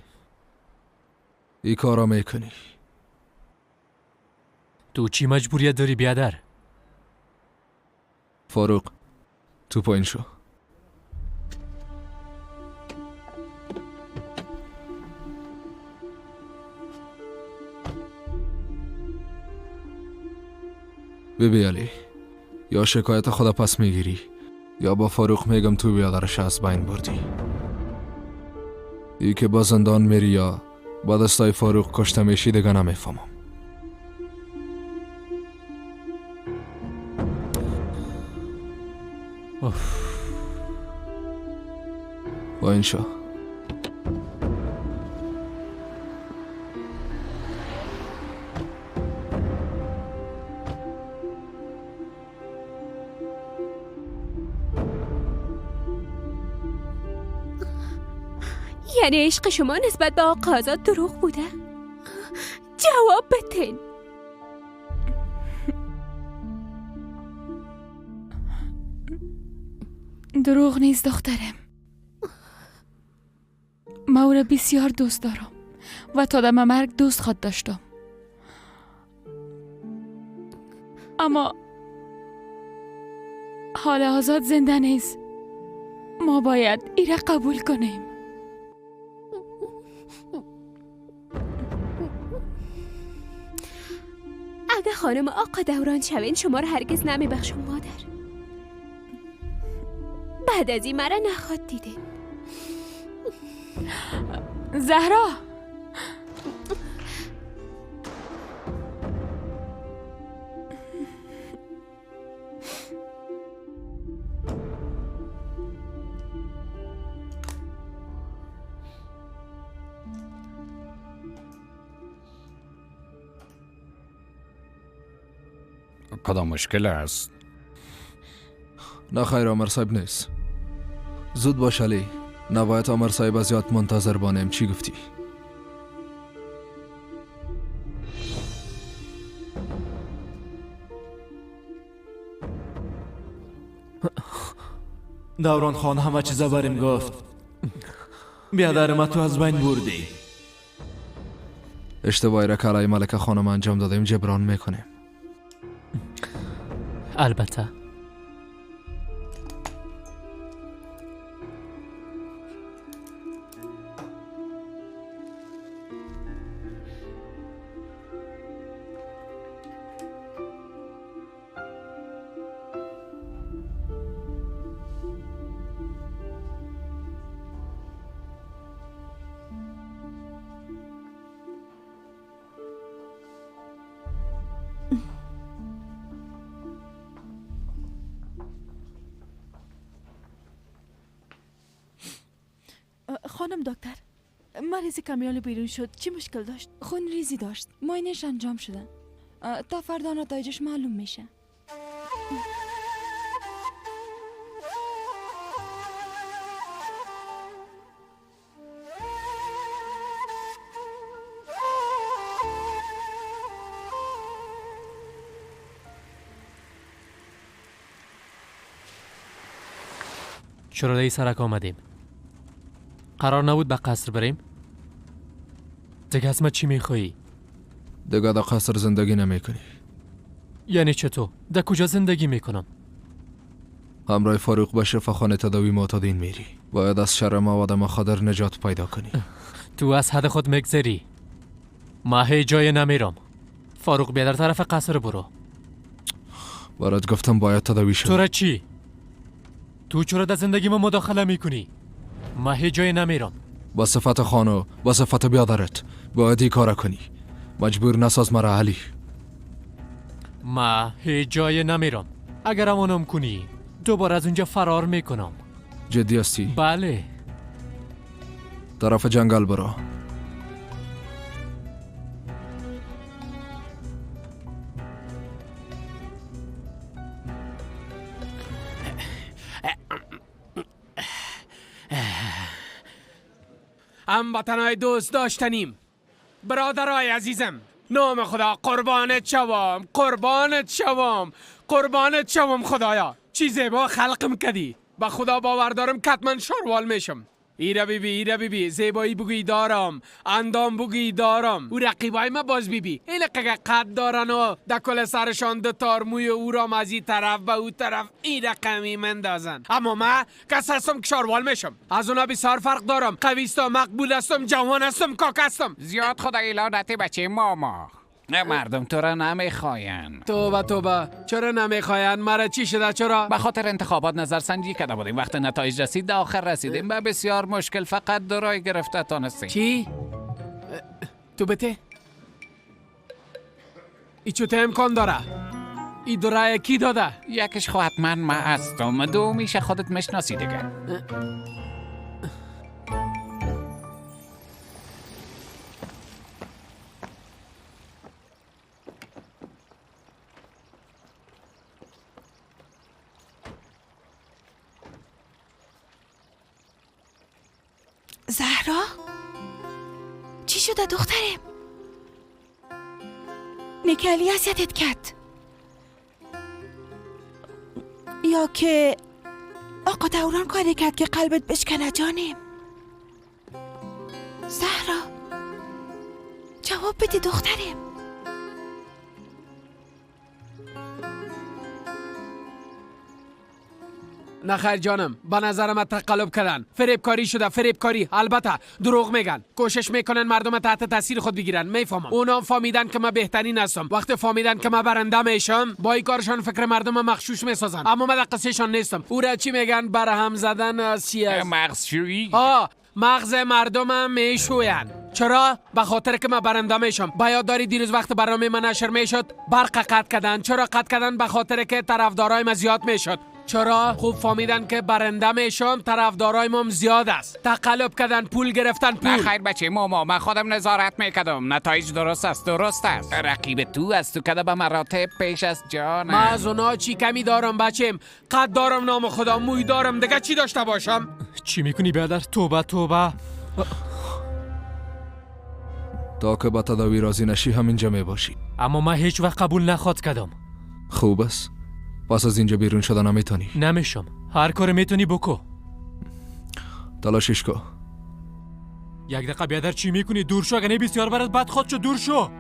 ای کارا میکنی. تو چی مجبوریت داری بیادر؟ فاروق، تو پایین شو. ببی علی، یا شکایت خدا پس میگیری یا با فاروق میگم تو بیادرش از بین بردی. ای که با زندان میری یا با دستای فاروق کشته میشی دیگه نمیفهمم. با این شو. یعنی عشق شما نسبت به آقا آزاد دروغ بوده؟ جواب بتین. دروغ نیست دخترم. ما او را بسیار دوست دارم و تا دم مرگ دوست خواد داشتم. اما حال آزاد زنده نیست. ما باید ایره قبول کنیم. اگه خانم آقا دوران شوین شما را هرگز نمیبخشم مادر. بعد از این مرا نخواد دیدین. زهرا، کدام مشکل است؟ نه خیر آمر صاحب نیست. زود باش علی، نباید آمر صاحب زیاد منتظر بانیم. چی گفتی؟ دوران خان همه چیزا بریم گفت. بیادر ما تو از بین بردی. اشتباهی را که علی ملکه خانم انجام دادیم جبران میکنیم. البته. خانم دکتر، مریض کمیال بیرون شد. چی مشکل داشت؟ خون ریزی داشت. معاینه‌اش انجام شده. تا فردا نتایجش معلوم میشه. چرا در سرک آمدیم؟ قرار نبود به قصر بریم؟ دیگه از ما چی میخوایی؟ دیگه در قصر زندگی نمیکنی. یعنی چطور؟ در کجا زندگی میکنم؟ همراه فاروق به شفاخانه تداوی معتادین میری. باید از شر مواد مخدر نجات پیدا کنی. تو از حد خود میگذری. ما هیچ جای نمیرم. فاروق بیا در طرف قصر برو. برات گفتم باید تداوی شد. تو را چی؟ تو چرا در زندگی ما مداخله میکنی؟ ما هیچ جای نمیرم. با صفت خانو، با صفت بیادرت باید این کار کنی. مجبور نساز مرا علی. ما هیچ جای نمیرم. اگر امانم کنی دوباره از اونجا فرار میکنم. جدی هستی؟ بله. طرف جنگل برو. هموطنای دوست داشتنیم، برادرای عزیزم، نام خدا قربانت شوم، قربانت شوم، قربانت شوم. خدایا چی زیبا خلقم کدی. به خدا باور دارم که حتما شاروال میشم. ایره بی بی، ایره بی بی، زیبایی بگوی دارم، اندام بگوی دارم. او رقیبای ما باز بی بی ایل قد دارن و در کل سرشان دو تار موی او را از این طرف به او طرف این رقمی مندازن. اما من کس هستم که شاروال میشم. از اونا بسیار فرق دارم. قویستم، مقبول هستم، جوان هستم، کاک هستم. زیاد خدای لعنت بچه ماما. نه مردم تو را نمیخواین. توبه توبه، چرا نمیخواین؟ مرا چی شده چرا؟ به خاطر انتخابات نظرسنجی کرده بودیم. وقت نتایج رسید در آخر رسیدیم به بسیار مشکل. فقط دو رای گرفته تانستیم. چی؟ تو بته؟ ای چطور امکان داره؟ ای دو رای کی داده؟ یکش خو حتما من هستم، دومیش خودت میشناسی دیگه. زهرا؟ چی شده دخترم؟ نکلی اذیتت کرد یا که آقا دوران کاری کرد که قلبت بشکنه جانم؟ زهرا جواب بده دخترم. نخیر جانم، به نظر من تقلب کردن، فریبکاری شده، فریبکاری. البته دروغ میگن، کوشش میکنن مردم تحت تاثیر خود بگیرن. میفهمم اونا فهمیدن که من بهترین هستم. وقتی فهمیدن که من برنده میشم، با این کارشان فکر مردم مغشوش میسازن. اما من در قصهشان نیستم. او را چی میگن؟ برهم زدن از چی است؟ مغزشویی. مغز مردم میشوین. چرا؟ به خاطر که من برنده میشم. با یاد داری دیروز وقت برنامه من نشر میشد برق قطع کردن. چرا قطع کردن؟ به خاطر که طرفدارای من زیاد میشد. چرا؟ خوب فهمیدن که برنده میشم، طرفدارای مام زیاد است. تقلب کردن، پول گرفتن، پول. نه خیر بچه ماما، من خودم نظارت میکردم. نتایج درست است، درست است. رقیب تو از تو کده به مراتب پیش است جانم. من از اونا چی کمی دارم بچم؟ قد دارم نام خدا، موی دارم، دیگه چی داشته باشم؟ چی میکنی برادر؟ توبه توبه. تا که به تداوی راضی نشی همینجا میباشی. اما من هیچ وقت قبول نخواد کردم. خوب است. پس از اینجا بیرون شدن نمیتونی. نمیشم. هر کار میتونی بکو. تلاشش کو. یک دقیقه بیادر چی میکنی؟ دور شو، اگه نه بسیار برات بد خواد شد. دور شو.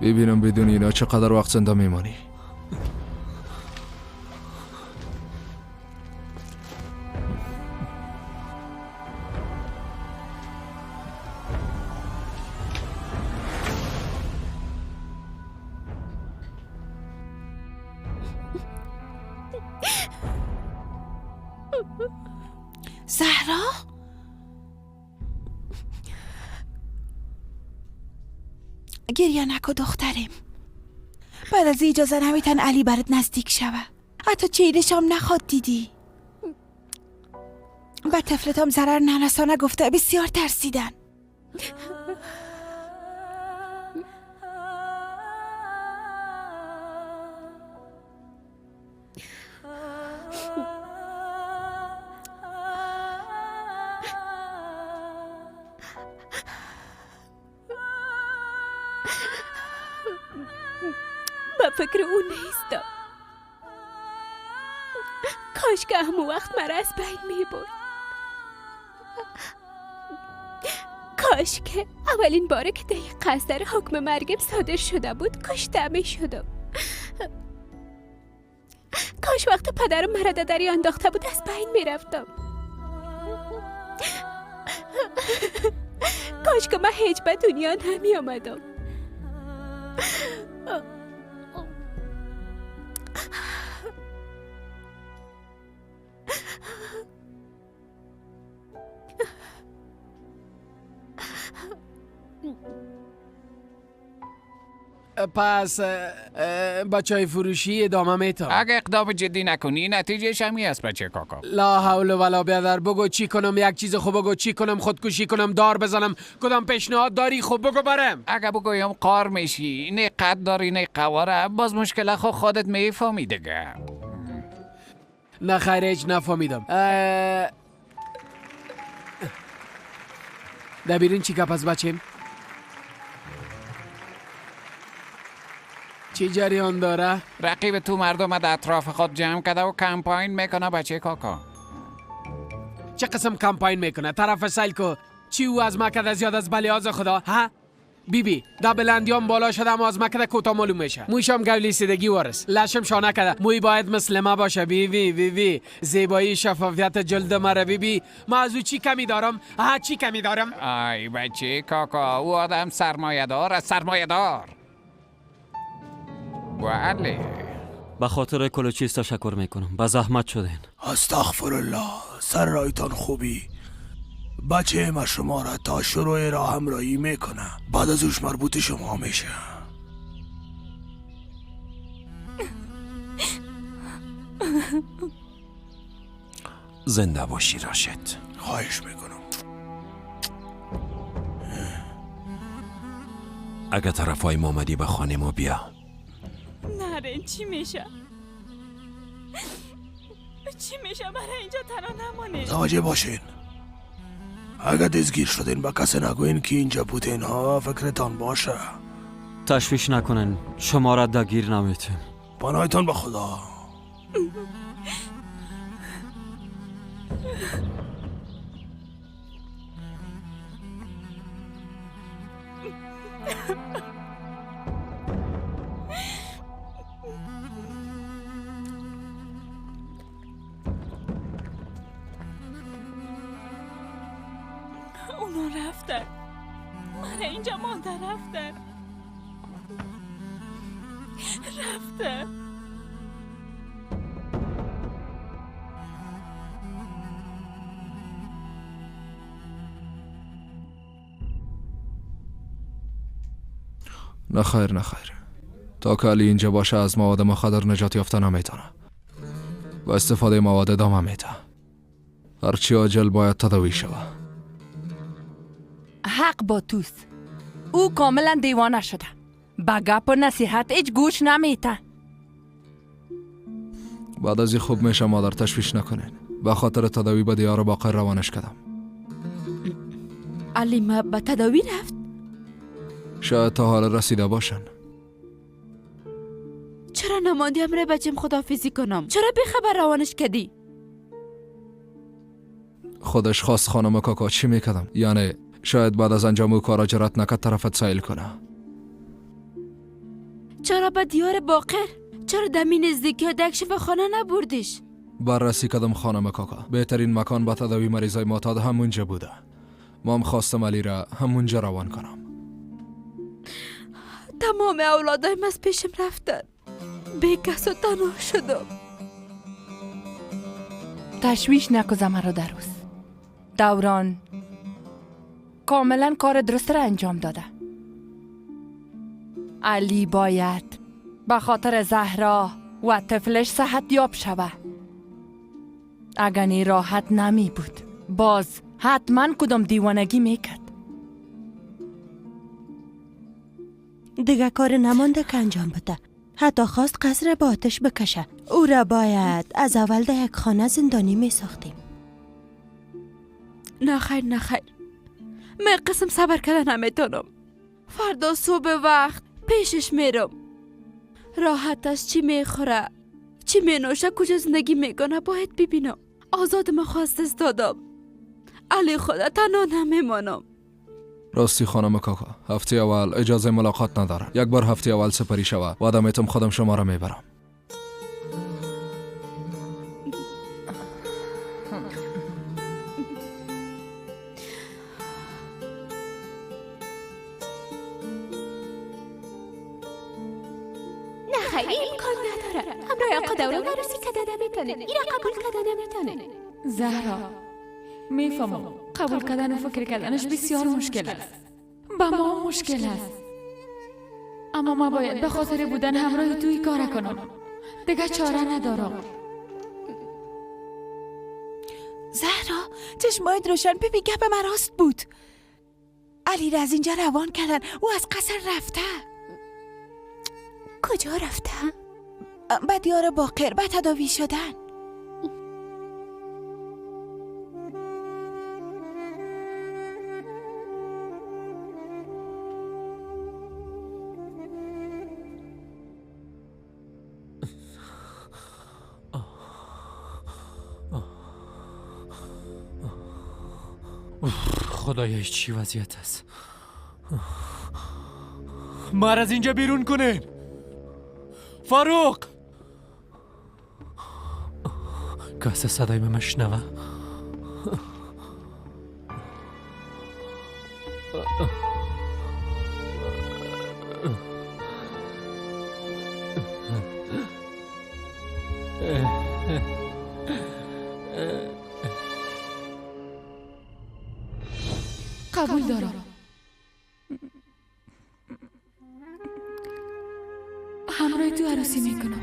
ببینم بدون اینا چقدر وقت زنده میمانی. زهرا؟ گریه نکن دخترم. بعد از اجازه نمیتن علی برات نزدیک شوه. حتی چیرش هم نخواد دیدی. به طفلتام ضرر نرسانه گفته، بسیار ترسیدن. به فکر او نیستم. کاش که همون وقت مرا از بین می برد. کاش که اولین باره که در قصر حکم مرگم صادر شده بود کشته می شدم. کاش وقت پدرم مرا در دریا انداخته بود از بین می رفتم. کاش که من هیچ به دنیا نمی آمدم. پس با چای فروشی ادامه میتم. اگه اقدام جدی نکنی نتیجهش همی است بچه کاکا. لا حول ولا بیادر. بگو چی کنم، یک چیز خوب بگو چی کنم. خودکشی کنم، دار بزنم، کدام پیشنهاد داری؟ خوب بگو برم. اگه بگویم قار میشی، نه قد داری نه قواره، باز مشکل خود خودت میفهمی دیگه. نه خیر هیچ نفهمیدم. دبیرین چی گپ از بچیم؟ چی جریان داره؟ رقیب تو مردم در اطراف خود جمع کرده و کمپاین میکنه بچه کاکا. چه قسم کمپاین میکنه؟ طرف سیل کو چی او از مکده زیاد از بلیاز خدا؟ ها؟ بی بی دا بلندیام بالا شده اما از مکده کوتا معلوم میشه. موشم گولی سیدگی وارس، لشم شانه کرده، موی باید مثل ما باشه. بی بی بی بی زیبایی شفافیت جلد مرا بی بی. ما از او چی کمی دارم؟ ها چی کمی دارم؟ آی بچه کاکا، او آدم سرمایه دار است، سرمایه دار. بله. به خاطر کلوچیز تشکر میکنم، به زحمت شدین. استغفر الله، سر رایتان خوبی. بچه ما شما را تا شروع را همراهی میکنه، بعد از اوش مربوط شما میشه. زنده باشی راشد. خواهش میکنم. اگه طرفای ما آمدی به خانه ما بیا. نره چی میشه؟ چی میشه؟ برای اینجا تنها نمانه. متوجه باشین، اگه دستگیر شدین با کسی نگوین که اینجا بودین ها، فکرتان باشه. تشویش نکنن، شما را دگیر نمیتیم. پناهتان به خدا. اونا رفتن، من اینجا مانده. رفتن رفتن. نه خیر نه خیر، تا که علی اینجا باشه از مواد مخدر نجات یافته نمیتونه و استفاده مواد ادامه میده. هرچی عاجل باید تداوی شوه. حق با توست، او کاملا دیوانه شده، به گپ و نصیحت هیچ گوش نمیته. بعد از این خوب میشه مادر، تشویش نکنین. به خاطر تداوی به دیار باقر روانش کردم. علی ما به تداوی رفت؟ شاید تا حال رسیده باشن. چرا نماندی امره بچم خداحافظی کنم؟ چرا بیخبر روانش کردی؟ خودش خواست خانم کاکا، چی میکردم؟ یعنی شاید بعد از انجام او کارا جرأت نکرد طرفت سایل کنه. چرا به دیار باقر؟ چرا دمی نزدیکی ها دک شفاخانه نبردیش؟ بررسی کردم خانم کاکا، بهترین مکان به تداوی مریضای معتاد همونجا بوده. ما هم خواستم علی را همونجا روان کنم. تمام اولادایم از پیشم رفتن، بی کس و تنها شدم. تشویش نکو زمرا دروس. دوران کاملا کار درست را انجام داده. علی باید به خاطر زهرا و طفلش صحت یاب شوه. اگر نی راحت نمی بود باز حتما کدام دیوانگی میکرد. دیگه کار نمانده که انجام بده. حتی خواست قصر با آتش بکشه. او را باید از اول در یک خانه زندانی می ساختیم. نه خیر نه خیر، من قسم صبر کردن نمیتونم. فردا صبح وقت پیشش میرم. راحت از چی میخوره چی مینوشه کجا زندگی میکنه باید ببینم. آزاد ما خواست از دادم. علی خدا تنها نمیمانم. راستی خانم کاکا، هفته اول اجازه ملاقات ندارم. یک بار هفته اول سپری شوه، وعده میتم خودم شما را میبرم. نه خیلی امکان نداره. همراه آقا دوران عروسی کده نمیتونه. این را قبول کده نمیتونه. زهرا میفهمم قبول کردن و فکر کردنش بسیار مشکل است. به ما مشکل است، اما ما باید به خاطر بودن همراه توی کار کنم. دیگه چاره ندارم. زهرا چشمایت روشن. ببین گپ من راست بود. علی را از اینجا روان کردن. او از قصر رفته. کجا رفته؟ به دیار باقر، به تداوی شدن. خدایا چی وضعیت است؟ ما از اینجا بیرون کنین. فاروق کسی صدای من مشنوه؟ قبول دارم. همراه تو عروسی میکنم.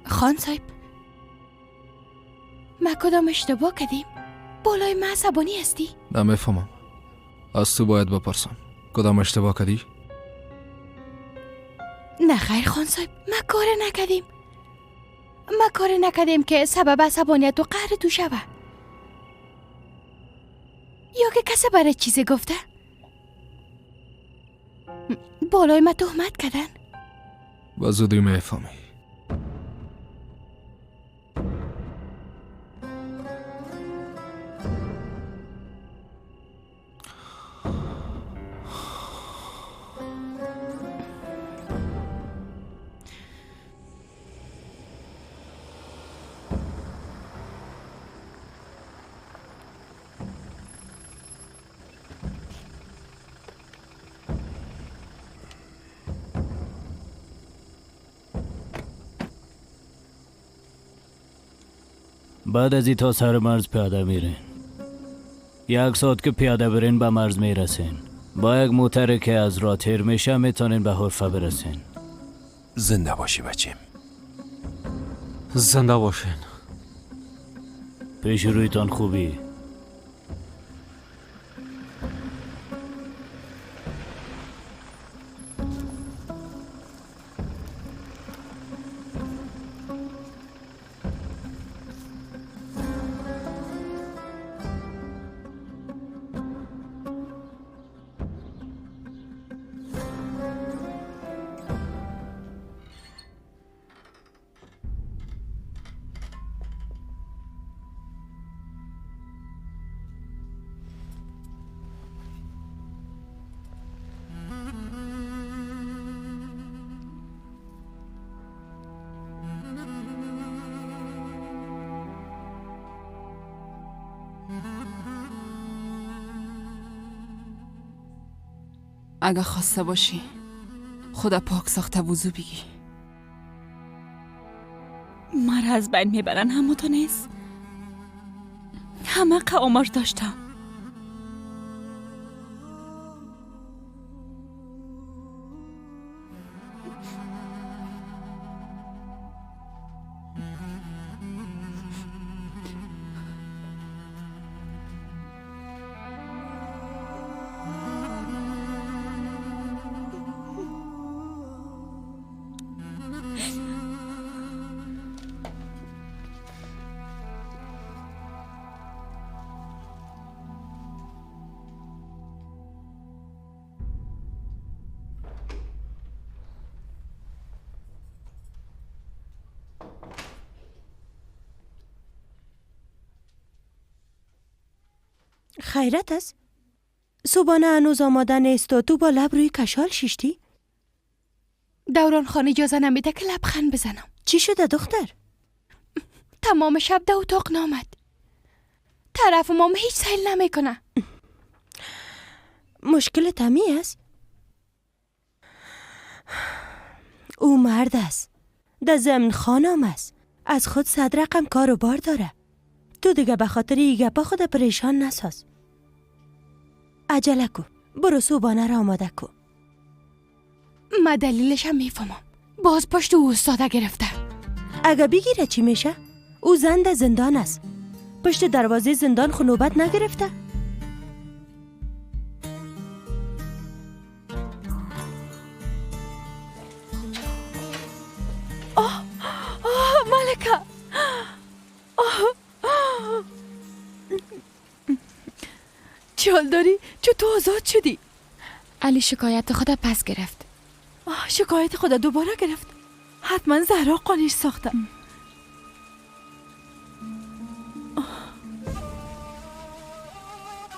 خان صاحب، ما کدام اشتباه کردیم؟ بالای ما عصبانی هستی؟ نمیفهمم. از تو باید بپرسم کدام اشتباه کردی؟ نه خیر خان صاحب، ما کار نکردیم. ما کار نکردیم که سبب عصبانیت و قهر تو شوه. یا که کسی برای چیزی گفته؟ بالای ما تهمت کردن؟ به زودی میفهمی. بعد از این تا سر مرز پیاده میرین. 1 ساعت که پیاده برین به مرز میرسین. با یک موتر که از راه تیر میشه میتونین به حرفه برسین. زنده باشی بچیم. زنده باشین. پیش رویتان خوبی. اگه خواسته باشی خدا پاک ساخته وضو بگی. مرا از بین میبرن همه تو نیست. همه عمر داشتم. خیرت است؟ صبحانه هنوز آماده نیست و تو با لب روی کشال شیشتی؟ دوران خان اجازه نمیده که لبخند بزنم. چی شده دختر؟ تمام شب در اتاق نامد. طرف مام هیچ سیل نمیکنه. مشکل تمی است؟ او مرد است، در ضمن خانم است، از خود 100 رقم کار و بار داره. تو دیگه به خاطر ای گپا خود پریشان نساز. عجله کو، برو صبحانه را آماده کو. ما دلیلش هم میفهمم. باز پشت او استاده گرفته. اگه بگیره چی میشه؟ او زن زندان است. پشت دروازه زندان خو نوبت نگرفته. آه آه ملکه، آه آه. چی حال داری؟ چه تو آزاد شدی؟ علی شکایت خود پس گرفت. آه شکایت خود دوباره گرفت. حتما زهرا قانیش ساخته.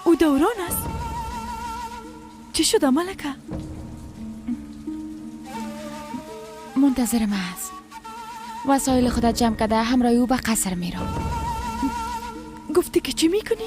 او دوران است. چی شده ملکه؟ منتظر ما است. وسایل خودت جمع کرده همراه او به قصر میرم. گفتی که چی میکنی؟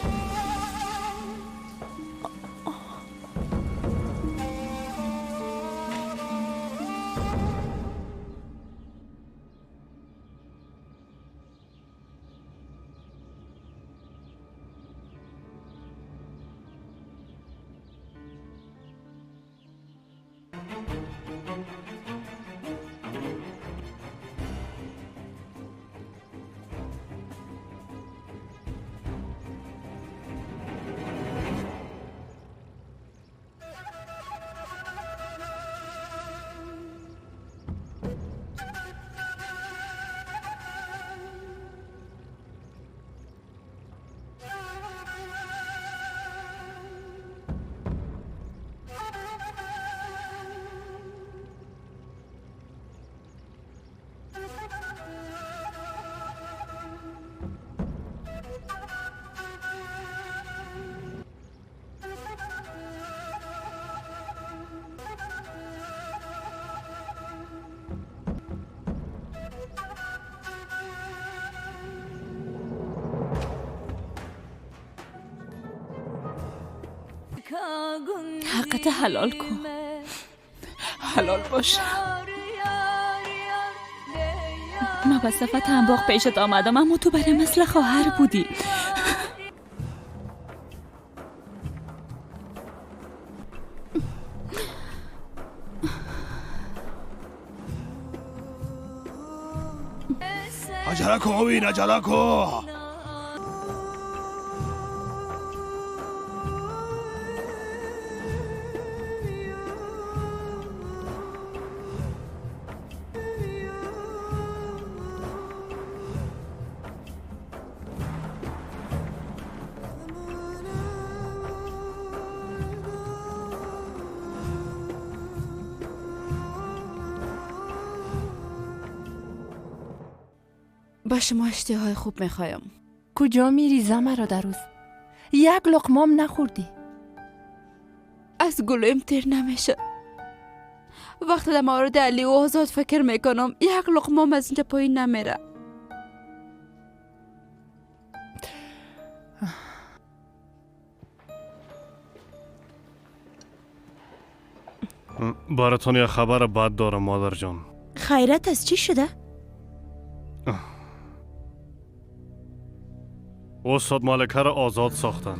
حقت حلال کن. حلال باشه. ما به صفت همباغ پیشت آمدم، اما تو برای مثل خواهر بودی. عجله کو آوین، عجله کو. با شما اشتهای خوب میخوایم. کجا میری زمرا در روز؟ یک لقمام نخوردی. از گلویم تیر نمیشه. وقتی در مورد علی و آزاد فکر میکنم یک لقمام از اینجا پایین نمیره. براتون یه خبر بد دارم مادر جان. خیرت از چی شده؟ استاد مالکه را آزاد ساختن.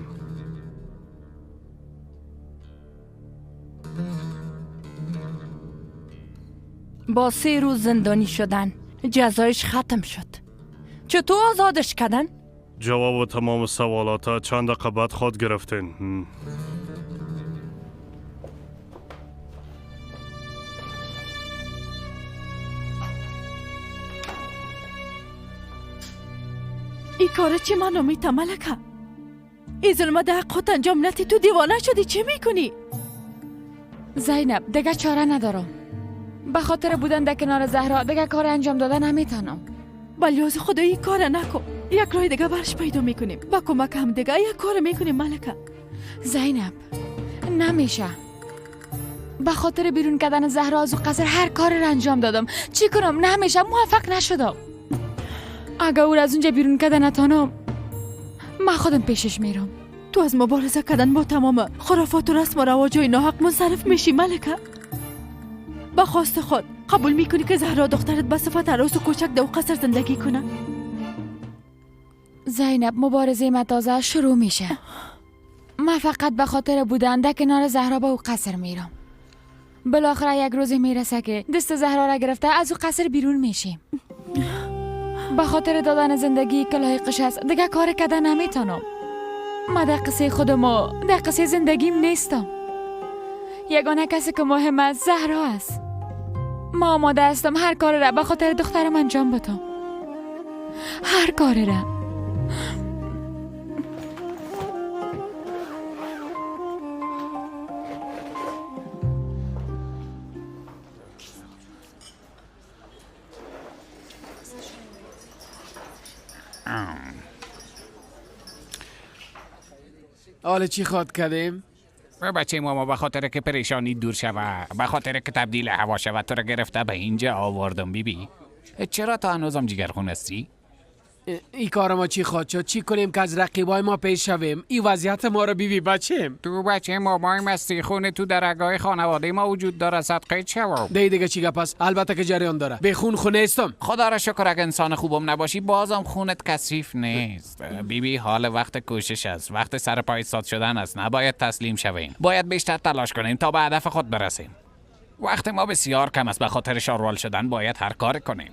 با 3 روز زندانی شدن جزایش ختم شد. چطور آزادش کردن؟ جواب تمام سوالات چند دقیقه بعد خود گرفتین. ای کار چی منو میتا ملکه؟ ای ظلم ده حق خود انجام ندی. تو دیوانه شدی، چه میکنی؟ زینب دیگه چاره ندارم. به خاطر بودن در کنار زهرا دیگه کار انجام دادن نمیتونم. بلیاز خدایی کار نکن. یک راه دیگه برش پیدا میکنیم. با کمک هم دیگه یک کار میکنیم ملکه. زینب نمیشه. به خاطر بیرون کردن زهرا از قصر هر کاری را انجام دادم. چی کنم؟ نمیشه، موفق نشدم. اگه او را از اونجا بیرون کردن نتانم من خودم پیشش میرم. تو از مبارزه کردن با تمام خرافات و رسم و رواجهای ناحق منصرف میشی ملکه. با خواست خود قبول میکنی که زهرا دخترت به صفت عروس و کوچک در قصر زندگی کنه؟ زینب مبارزه من تازه شروع میشه. من فقط به خاطر بودن در کنار زهرا به او قصر میرم. بالاخره یک روزی میرسه که دست زهرا را گرفته از او قصر بیرون میشیم. به خاطر دادن زندگی که لایقش است دیگه کار کردن نمیتونم. من در قصه خودم و در قصه زندگیم نیستم. یگانه کسی که مهم است زهرا است. ما آماده هستم هر کار را به خاطر دخترم انجام بدم. هر کار را. حالا چی خواد کردیم؟ بچه ماما به خاطر که پریشانی دور شوه، به خاطر که تبدیل هوا شوه تو را گرفته به اینجا آوردم. بیبی چرا تا هنوزم جگرخون هستی؟ ای کار ما چی خواد شد؟ چی کنیم که از رقیبای ما پیش شویم؟ ای وضعیت ما رو بیبی بچیم. تو بچه مامای مستی خونه تو در رگای خانواده ما وجود داره، صدقه چه؟ دی دیگه چی گپ است؟ البته که جریان داره. به خون خونه استم. خدا را شکر اگه انسان خوبم نباشی بازم خونت کثیف نیست. بیبی حال وقت کوشش است، وقت سر پای ایستاد شدن است. نباید تسلیم شویم، باید بیشتر تلاش کنیم تا به هدف خود برسیم. وقت ما بسیار کم است، به خاطر شاروال شدن باید هر کار کنیم.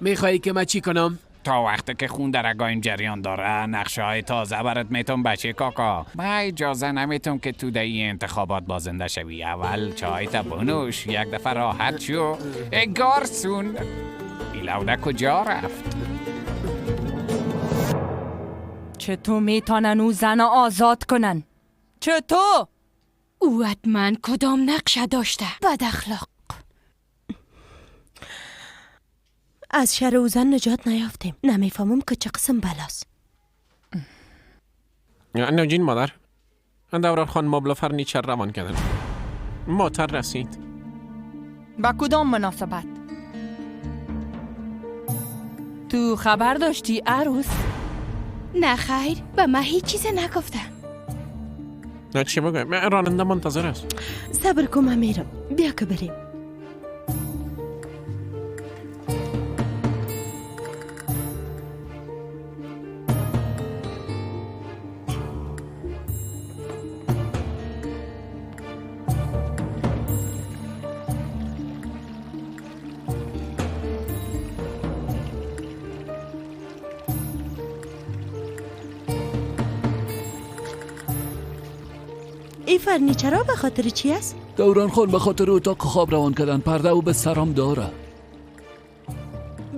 میخوای که من چی کنم؟ تا وقتی که خون در رگایم جریان داره نقشه های تازه برات میتونم بچه کاکا. من اجازه نمیتونم که تو در انتخابات بازنده شوی. اول چای تا بنوش، یک دفعه راحت شو. ای گارسون ایلوده کجا رفت؟ چطور میتونن او زن آزاد کنن؟ چطور؟ او حتما کدام نقشه داشته؟ بد اخلاق. از شر او زن نجات نیافتیم. نمیفهمم که چه قسم بلاست. نوجین مادر، دوران خان مبل و فرنیچر روان کردن. موتر رسید. با کدام مناسبت؟ تو خبر داشتی عروس؟ نه خیر، به من هیچ چیز نگفته. نه چی بگم، راننده منتظر است. صبر کن من میرم، بیا که بریم. این فرنیچرها به خاطر چی است؟ دوران خان به خاطر اتاق خواب روان کردن، پرده او به سرام داره.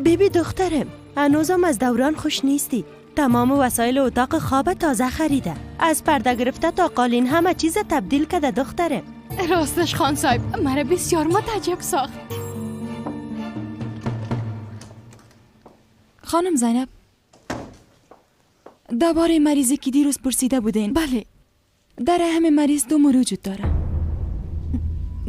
بیبی دخترم، هنوزم از دوران خوش نیستی. تمام وسایل اتاق خواب تازه خریده، از پرده گرفته تا قالین همه چیز تبدیل کرده دخترم. راستش خان صاحب مرا بسیار متعجب ساخت. خانم زینب، درباره مریضی که دیروز پرسیده بودین. بله. در رحم مریض تومور وجود داره.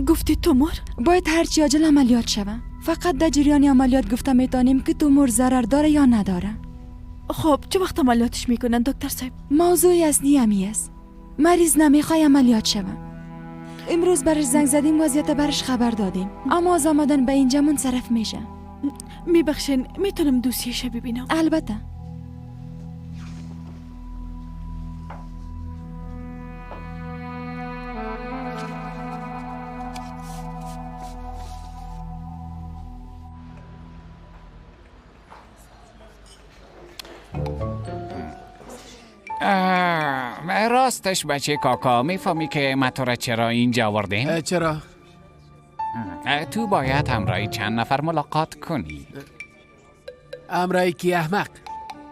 گفتی تومور؟ باید هرچی عاجل عملیات شوه. فقط در جریان عملیات گفته میتونیم که تومور ضرر داره یا نداره. خب چه وقت عملیاتش میکنن دکتر صاحب؟ موضوع اصلی همی است. مریض نمیخوای عملیات شوه. امروز برش زنگ زدیم، وضعیت برش خبر دادیم، اما از آمدن به اینجا منصرف میشه. میبخشین، میتونم دوسیه‌ش ببینم؟ البته. راستش بچه کاکا، میفهمی که ما تو را چرا اینجا آوردیم؟ چرا؟ تو باید همراهی چند نفر ملاقات کنی. همراهی کی احمق؟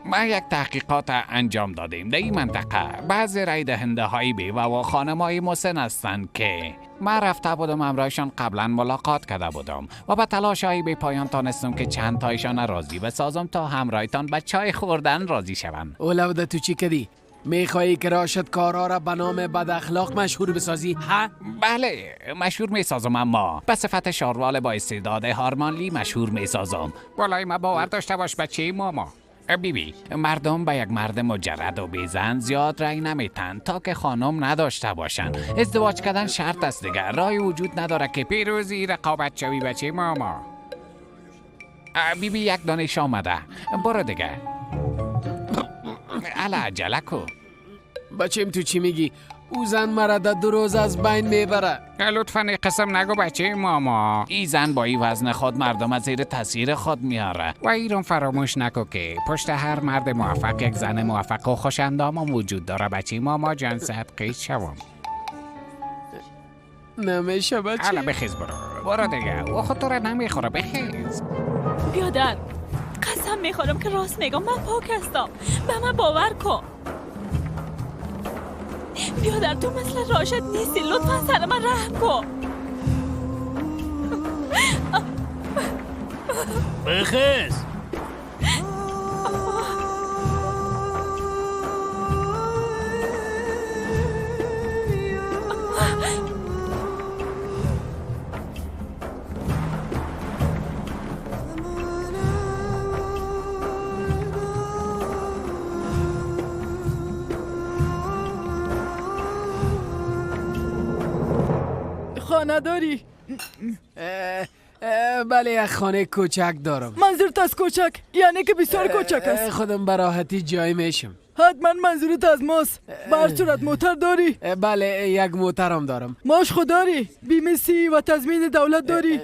ما یک تحقیقات انجام دادیم در این منطقه. بعضی رای دهنده های بیوه و خانم های مسن هستند که من رفته بودم همراهشان قبلا ملاقات کرده بودم و به تلاش های بی پایان تانستم که چند تایشان راضی بسازم تا همراهتان به چای خوردن راضی شوند. اولوده تو چی کدی؟ میخوایی که راشد کارا را به نام بد اخلاق مشهور بسازی؟ ها؟ بله مشهور میسازم، اما به صفت شاروال با استعداد هارمانلی مشهور میسازم. بالای ما باور داشته باش بچه ماما. بی بی، مردم به یک مرد مجرد و بیزن زیاد رأی نمیتن تا که خانم نداشته باشن. ازدواج کردن شرط است دیگه، رای وجود نداره که پیروزی رقابت شوی بچه ماما. بی بی یک دانش آمده، برو دیگه. علا عجله کو. بچیم تو چی میگی؟ او زن مرا در 2 روز از بین میبره. لطفا قسم نگو بچه ماما. ای زن با ای وزن خود مردم از زیر تاثیر خود میاره. و ایران فراموش نکو که پشت هر مرد موفق یک زن موفق و خوش اندام وجود داره بچه ماما. جان صد قید شوم. نمیشه بچه. حالا بخیز برو، برو دیگه. او خود تو را نمیخوره، بخیز. بیادر قسم میخورم که راست میگم، من پاک هستم، به من باور کن. بیادر تو مثل راشد نیستی، لطفا سر من رحم کن. بخیز. خانه داری؟ بله یک خانه کوچک دارم. منظورت از کوچک یعنی که بسیار کوچک است؟ خودم براحتی جای میشم. حتما منظورت از ماست. به صورت موتر داری؟ بله یک موترم دارم. ماش خود داری؟ بیمه سی و تضمین دولت داری؟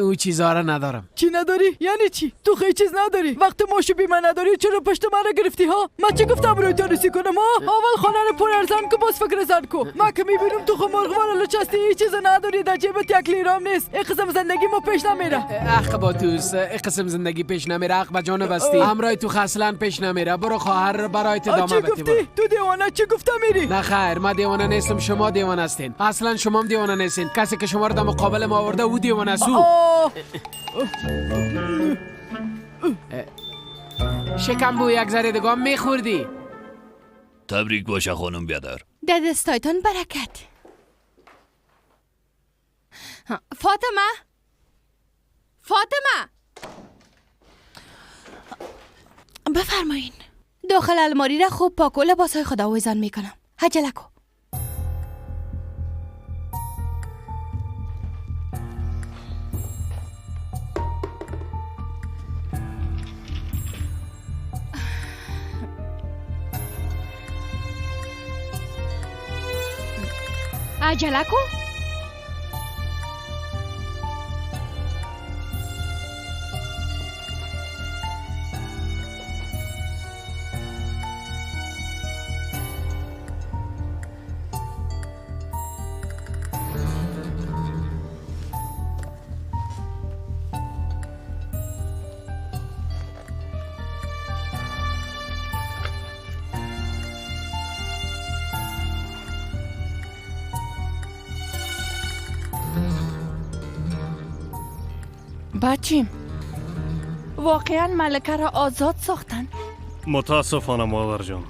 او چیزا را ندارم. چی نداری؟ یعنی چی؟ تو خیلی چیز نداری. وقتی ماشو بیمه نداری چرا پشت من را گرفتی ها؟ من چی گفتم روی تاریسی کنم ها؟ اول خانه رو پر ارزان کو، باز فکر زن کو. من که میبینم تو خو مرغوار لچستی، هیچ چیز نداری، در جیبت یک لیرام نیست. این قسم زندگی ما پیش نمیره. اخ با توس، این قسم زندگی پیش نمیره. اخ با جان بستی همراه تو اصلا پیش نمیره. برو خواهر برای تو ادامه بده. چی گفتی؟ تو دیوانه چی گفته میری؟ نه خیر، من دیوانه نیستم، شما دیوانه هستین. اصلا شما هم دیوانه نیستین. کسی که شما رو در مقابل ما آورده او دیوانه است. شکم بو یک ذره دیگه میخوردی. تبریک باشه خانم بیادر. در دستایتان برکت. فاطمه، فاطمه بفرمایین. داخل الماری را خوب پاک و لباسهای خود آویزان میکنم. عجله کو. عجله کو. بچیم، واقعا ملکه را آزاد ساختن؟ متاسفانه مادر جان.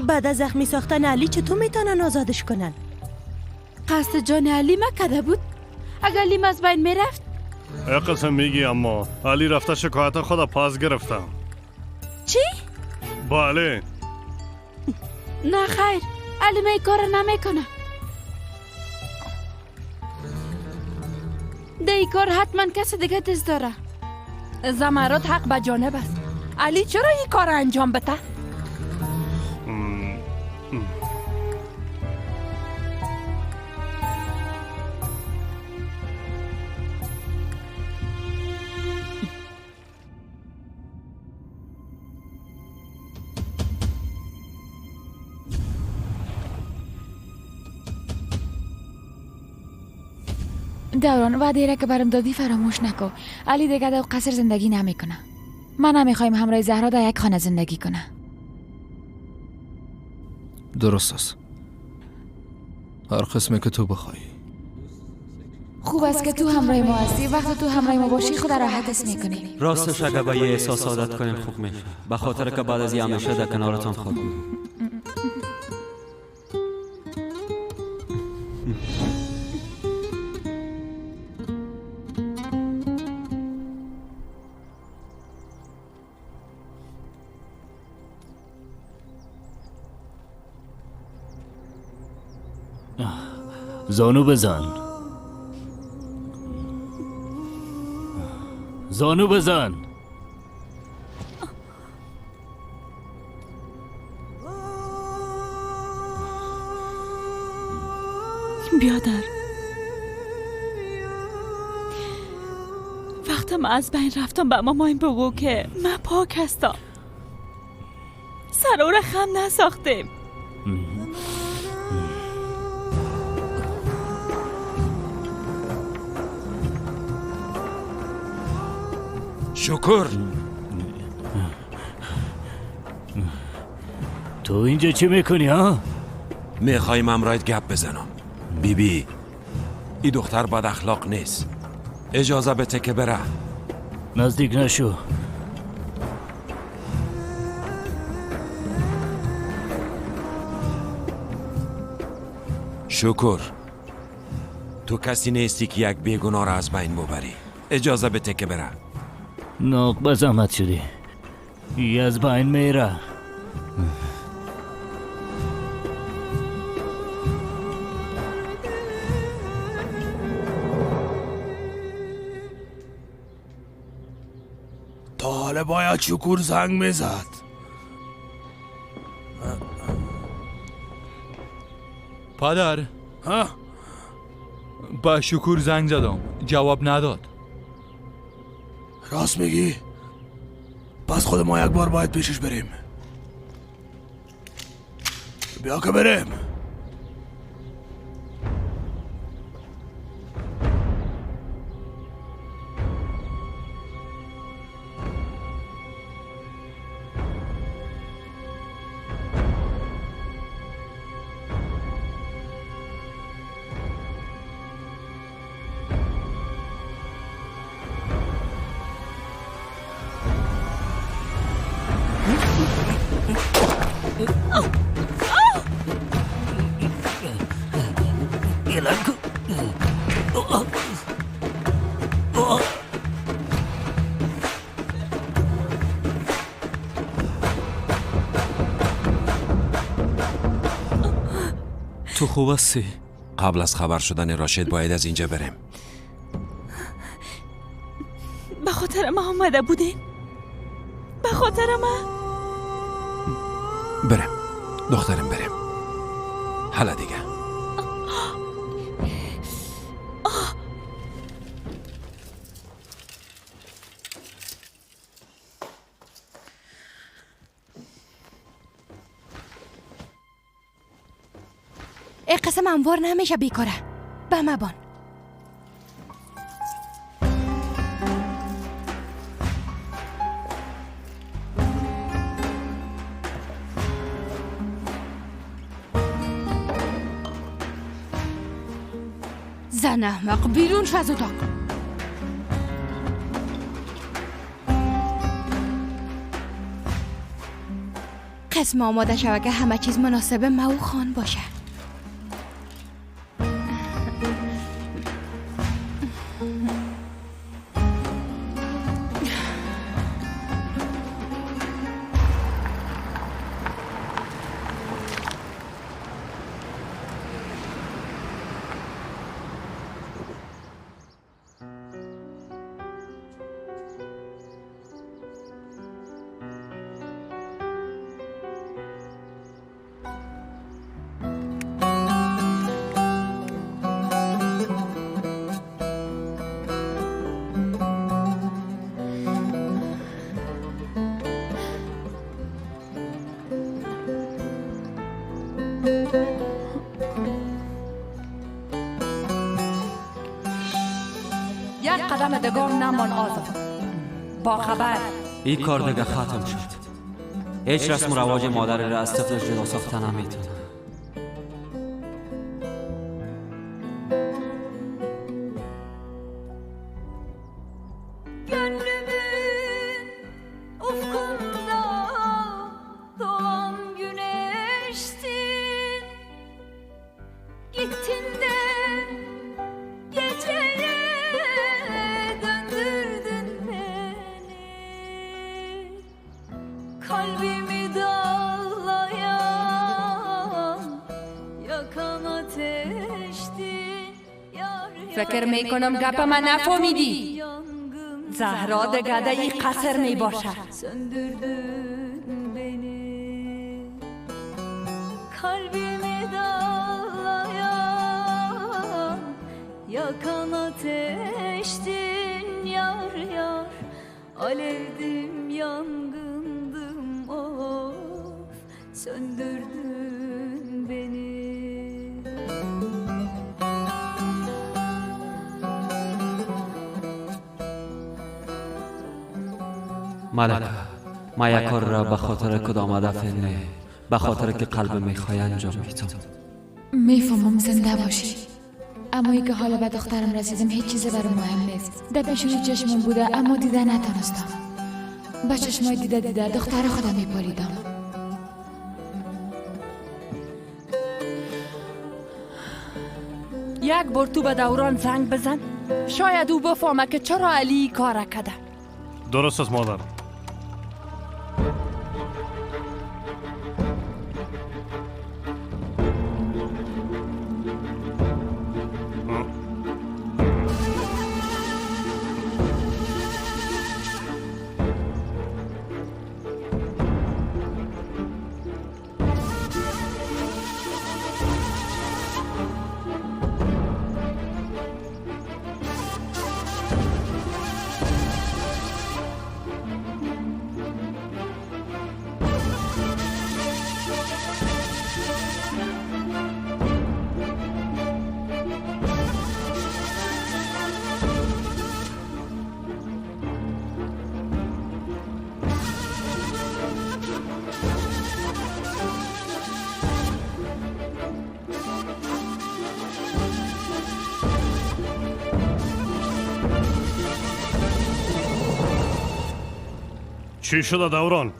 بعد از زخمی ساختن علی چطور میتونن آزادش کنن؟ قصد جان علی مکده بود. اگر علی از بین میرفت. قسم میگی، اما علی رفته شکایت خود پاس گرفتم. چی؟ بله. نه خیر، علی می کار نمیکنه. ده ای کار حتما کس دیگه دست داره. زمرد حق به جانب است. علی چرا این کار انجام بده؟ دوران، وعده را که برم دادی فراموش نکو. علی دیگه در قصر زندگی نمیکنه. من نمیخوایم همراه زهرا در یک خانه زندگی کنه. درست است. هر قسمی که تو بخوای. خوب است که تو همراه ما هستی. وقتی تو همراه ما باشی خود راحت حس میکنی. راستش اگه به یه احساس عادت کنیم خوب میشه، به خاطر که بعد از یه همیشه در کنارتان خود. زانو بزن، زانو بزن. بیادر، وقتم از بین رفتم به مامایم بگو که من پاک هستم. سر او را خم نساختیم. شکر. تو اینجا چی میکنی ها؟ میخوایم امرایت گپ بزنم. بی بی، ای دختر بد اخلاق نیست. اجازه بده که بره. نزدیک نشو. شکر، تو کسی نیستی که یک بیگناه را از بین ببری. اجازه بده که بره. ناق به زحمت شدی. ای از بین میره. تا حالا باید شکور زنگ میزد. پدر، ها؟ با شکور زنگ زدم، جواب نداد. راست میگی؟ پس خود ما یک بار باید پیشش بریم. بیا که بریم. تو خوب هستی؟ قبل از خبر شدن راشد باید از اینجا بریم. به خاطر ما آمده بودین؟ به خاطر ما؟ برم دخترم، برم حالا دیگه. ای قسم انوار نمیشه بیکاره. به مبان. زن احمق، بیرون شو از اتاق. قسم آماده شوه که همه چیز مناسب ما و خان باشه. یک قدم دگام نمان آزاد با خبر. این کار دیگه ختم شد. هیچ رسم و رواج مادر را از طفلش جدا ساخته نمیتونه. فکر میکنم گپ من نفهمیدی. زهرا دگه ده ای قصر می باشه. Yakan ateştin yar yar, alevdim yangındım of, söndürdün beni. ملکه، ما یک کار را به خاطر کدام هدف نه، به خاطر که قلب میخوای انجام میتم. میفهمم زنده باشی، اما ای که حالا به دخترم رسیدم هیچ چیز برام مهم نیست. در پیشونی چشمم بوده اما دیده نتانستم. با چشمای دیده دیده دختر خودم میپالیدم. یک بار تو به دوران زنگ بزن، شاید او بفهمه که چرا علی کار کرده. درست است مادر. چی شده دوران؟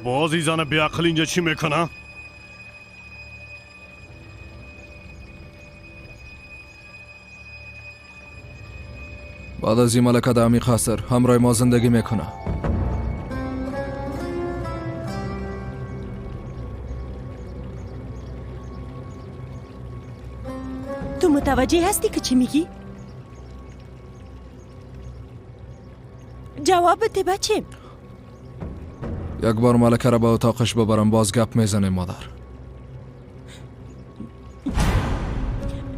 باز این زن بیعقل اینجا چی میکنه؟ بعد از این ملکه در امی قصر همراه ما زندگی میکنه. تو متوجه هستی که چی میگی؟ جواب بده بچه. یک بار ملکه را به اتاقش ببرم باز گپ میزنه مادر.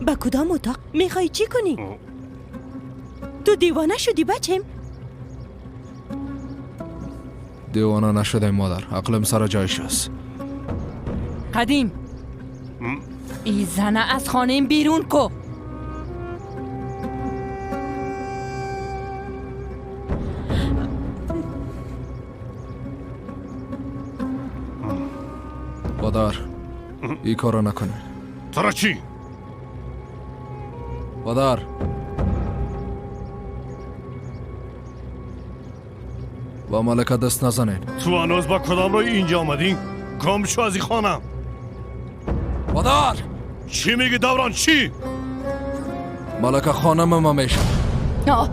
به کدام اتاق؟ میخوای چی کنی؟ تو دیوانه شدی بچم؟ دیوانه نشده مادر، عقلم سر جایش است. قدیم ای زنه از خانه بیرون کو. مادر این کارو نکنه. ترا چی؟ مادر با ملکه دست نزنین. تو هنوز با کدام روی اینجا آمدی؟ گم شو از این خانه. مادر! چی میگی دوران چی؟ ملکه خانم ما میشه. آه.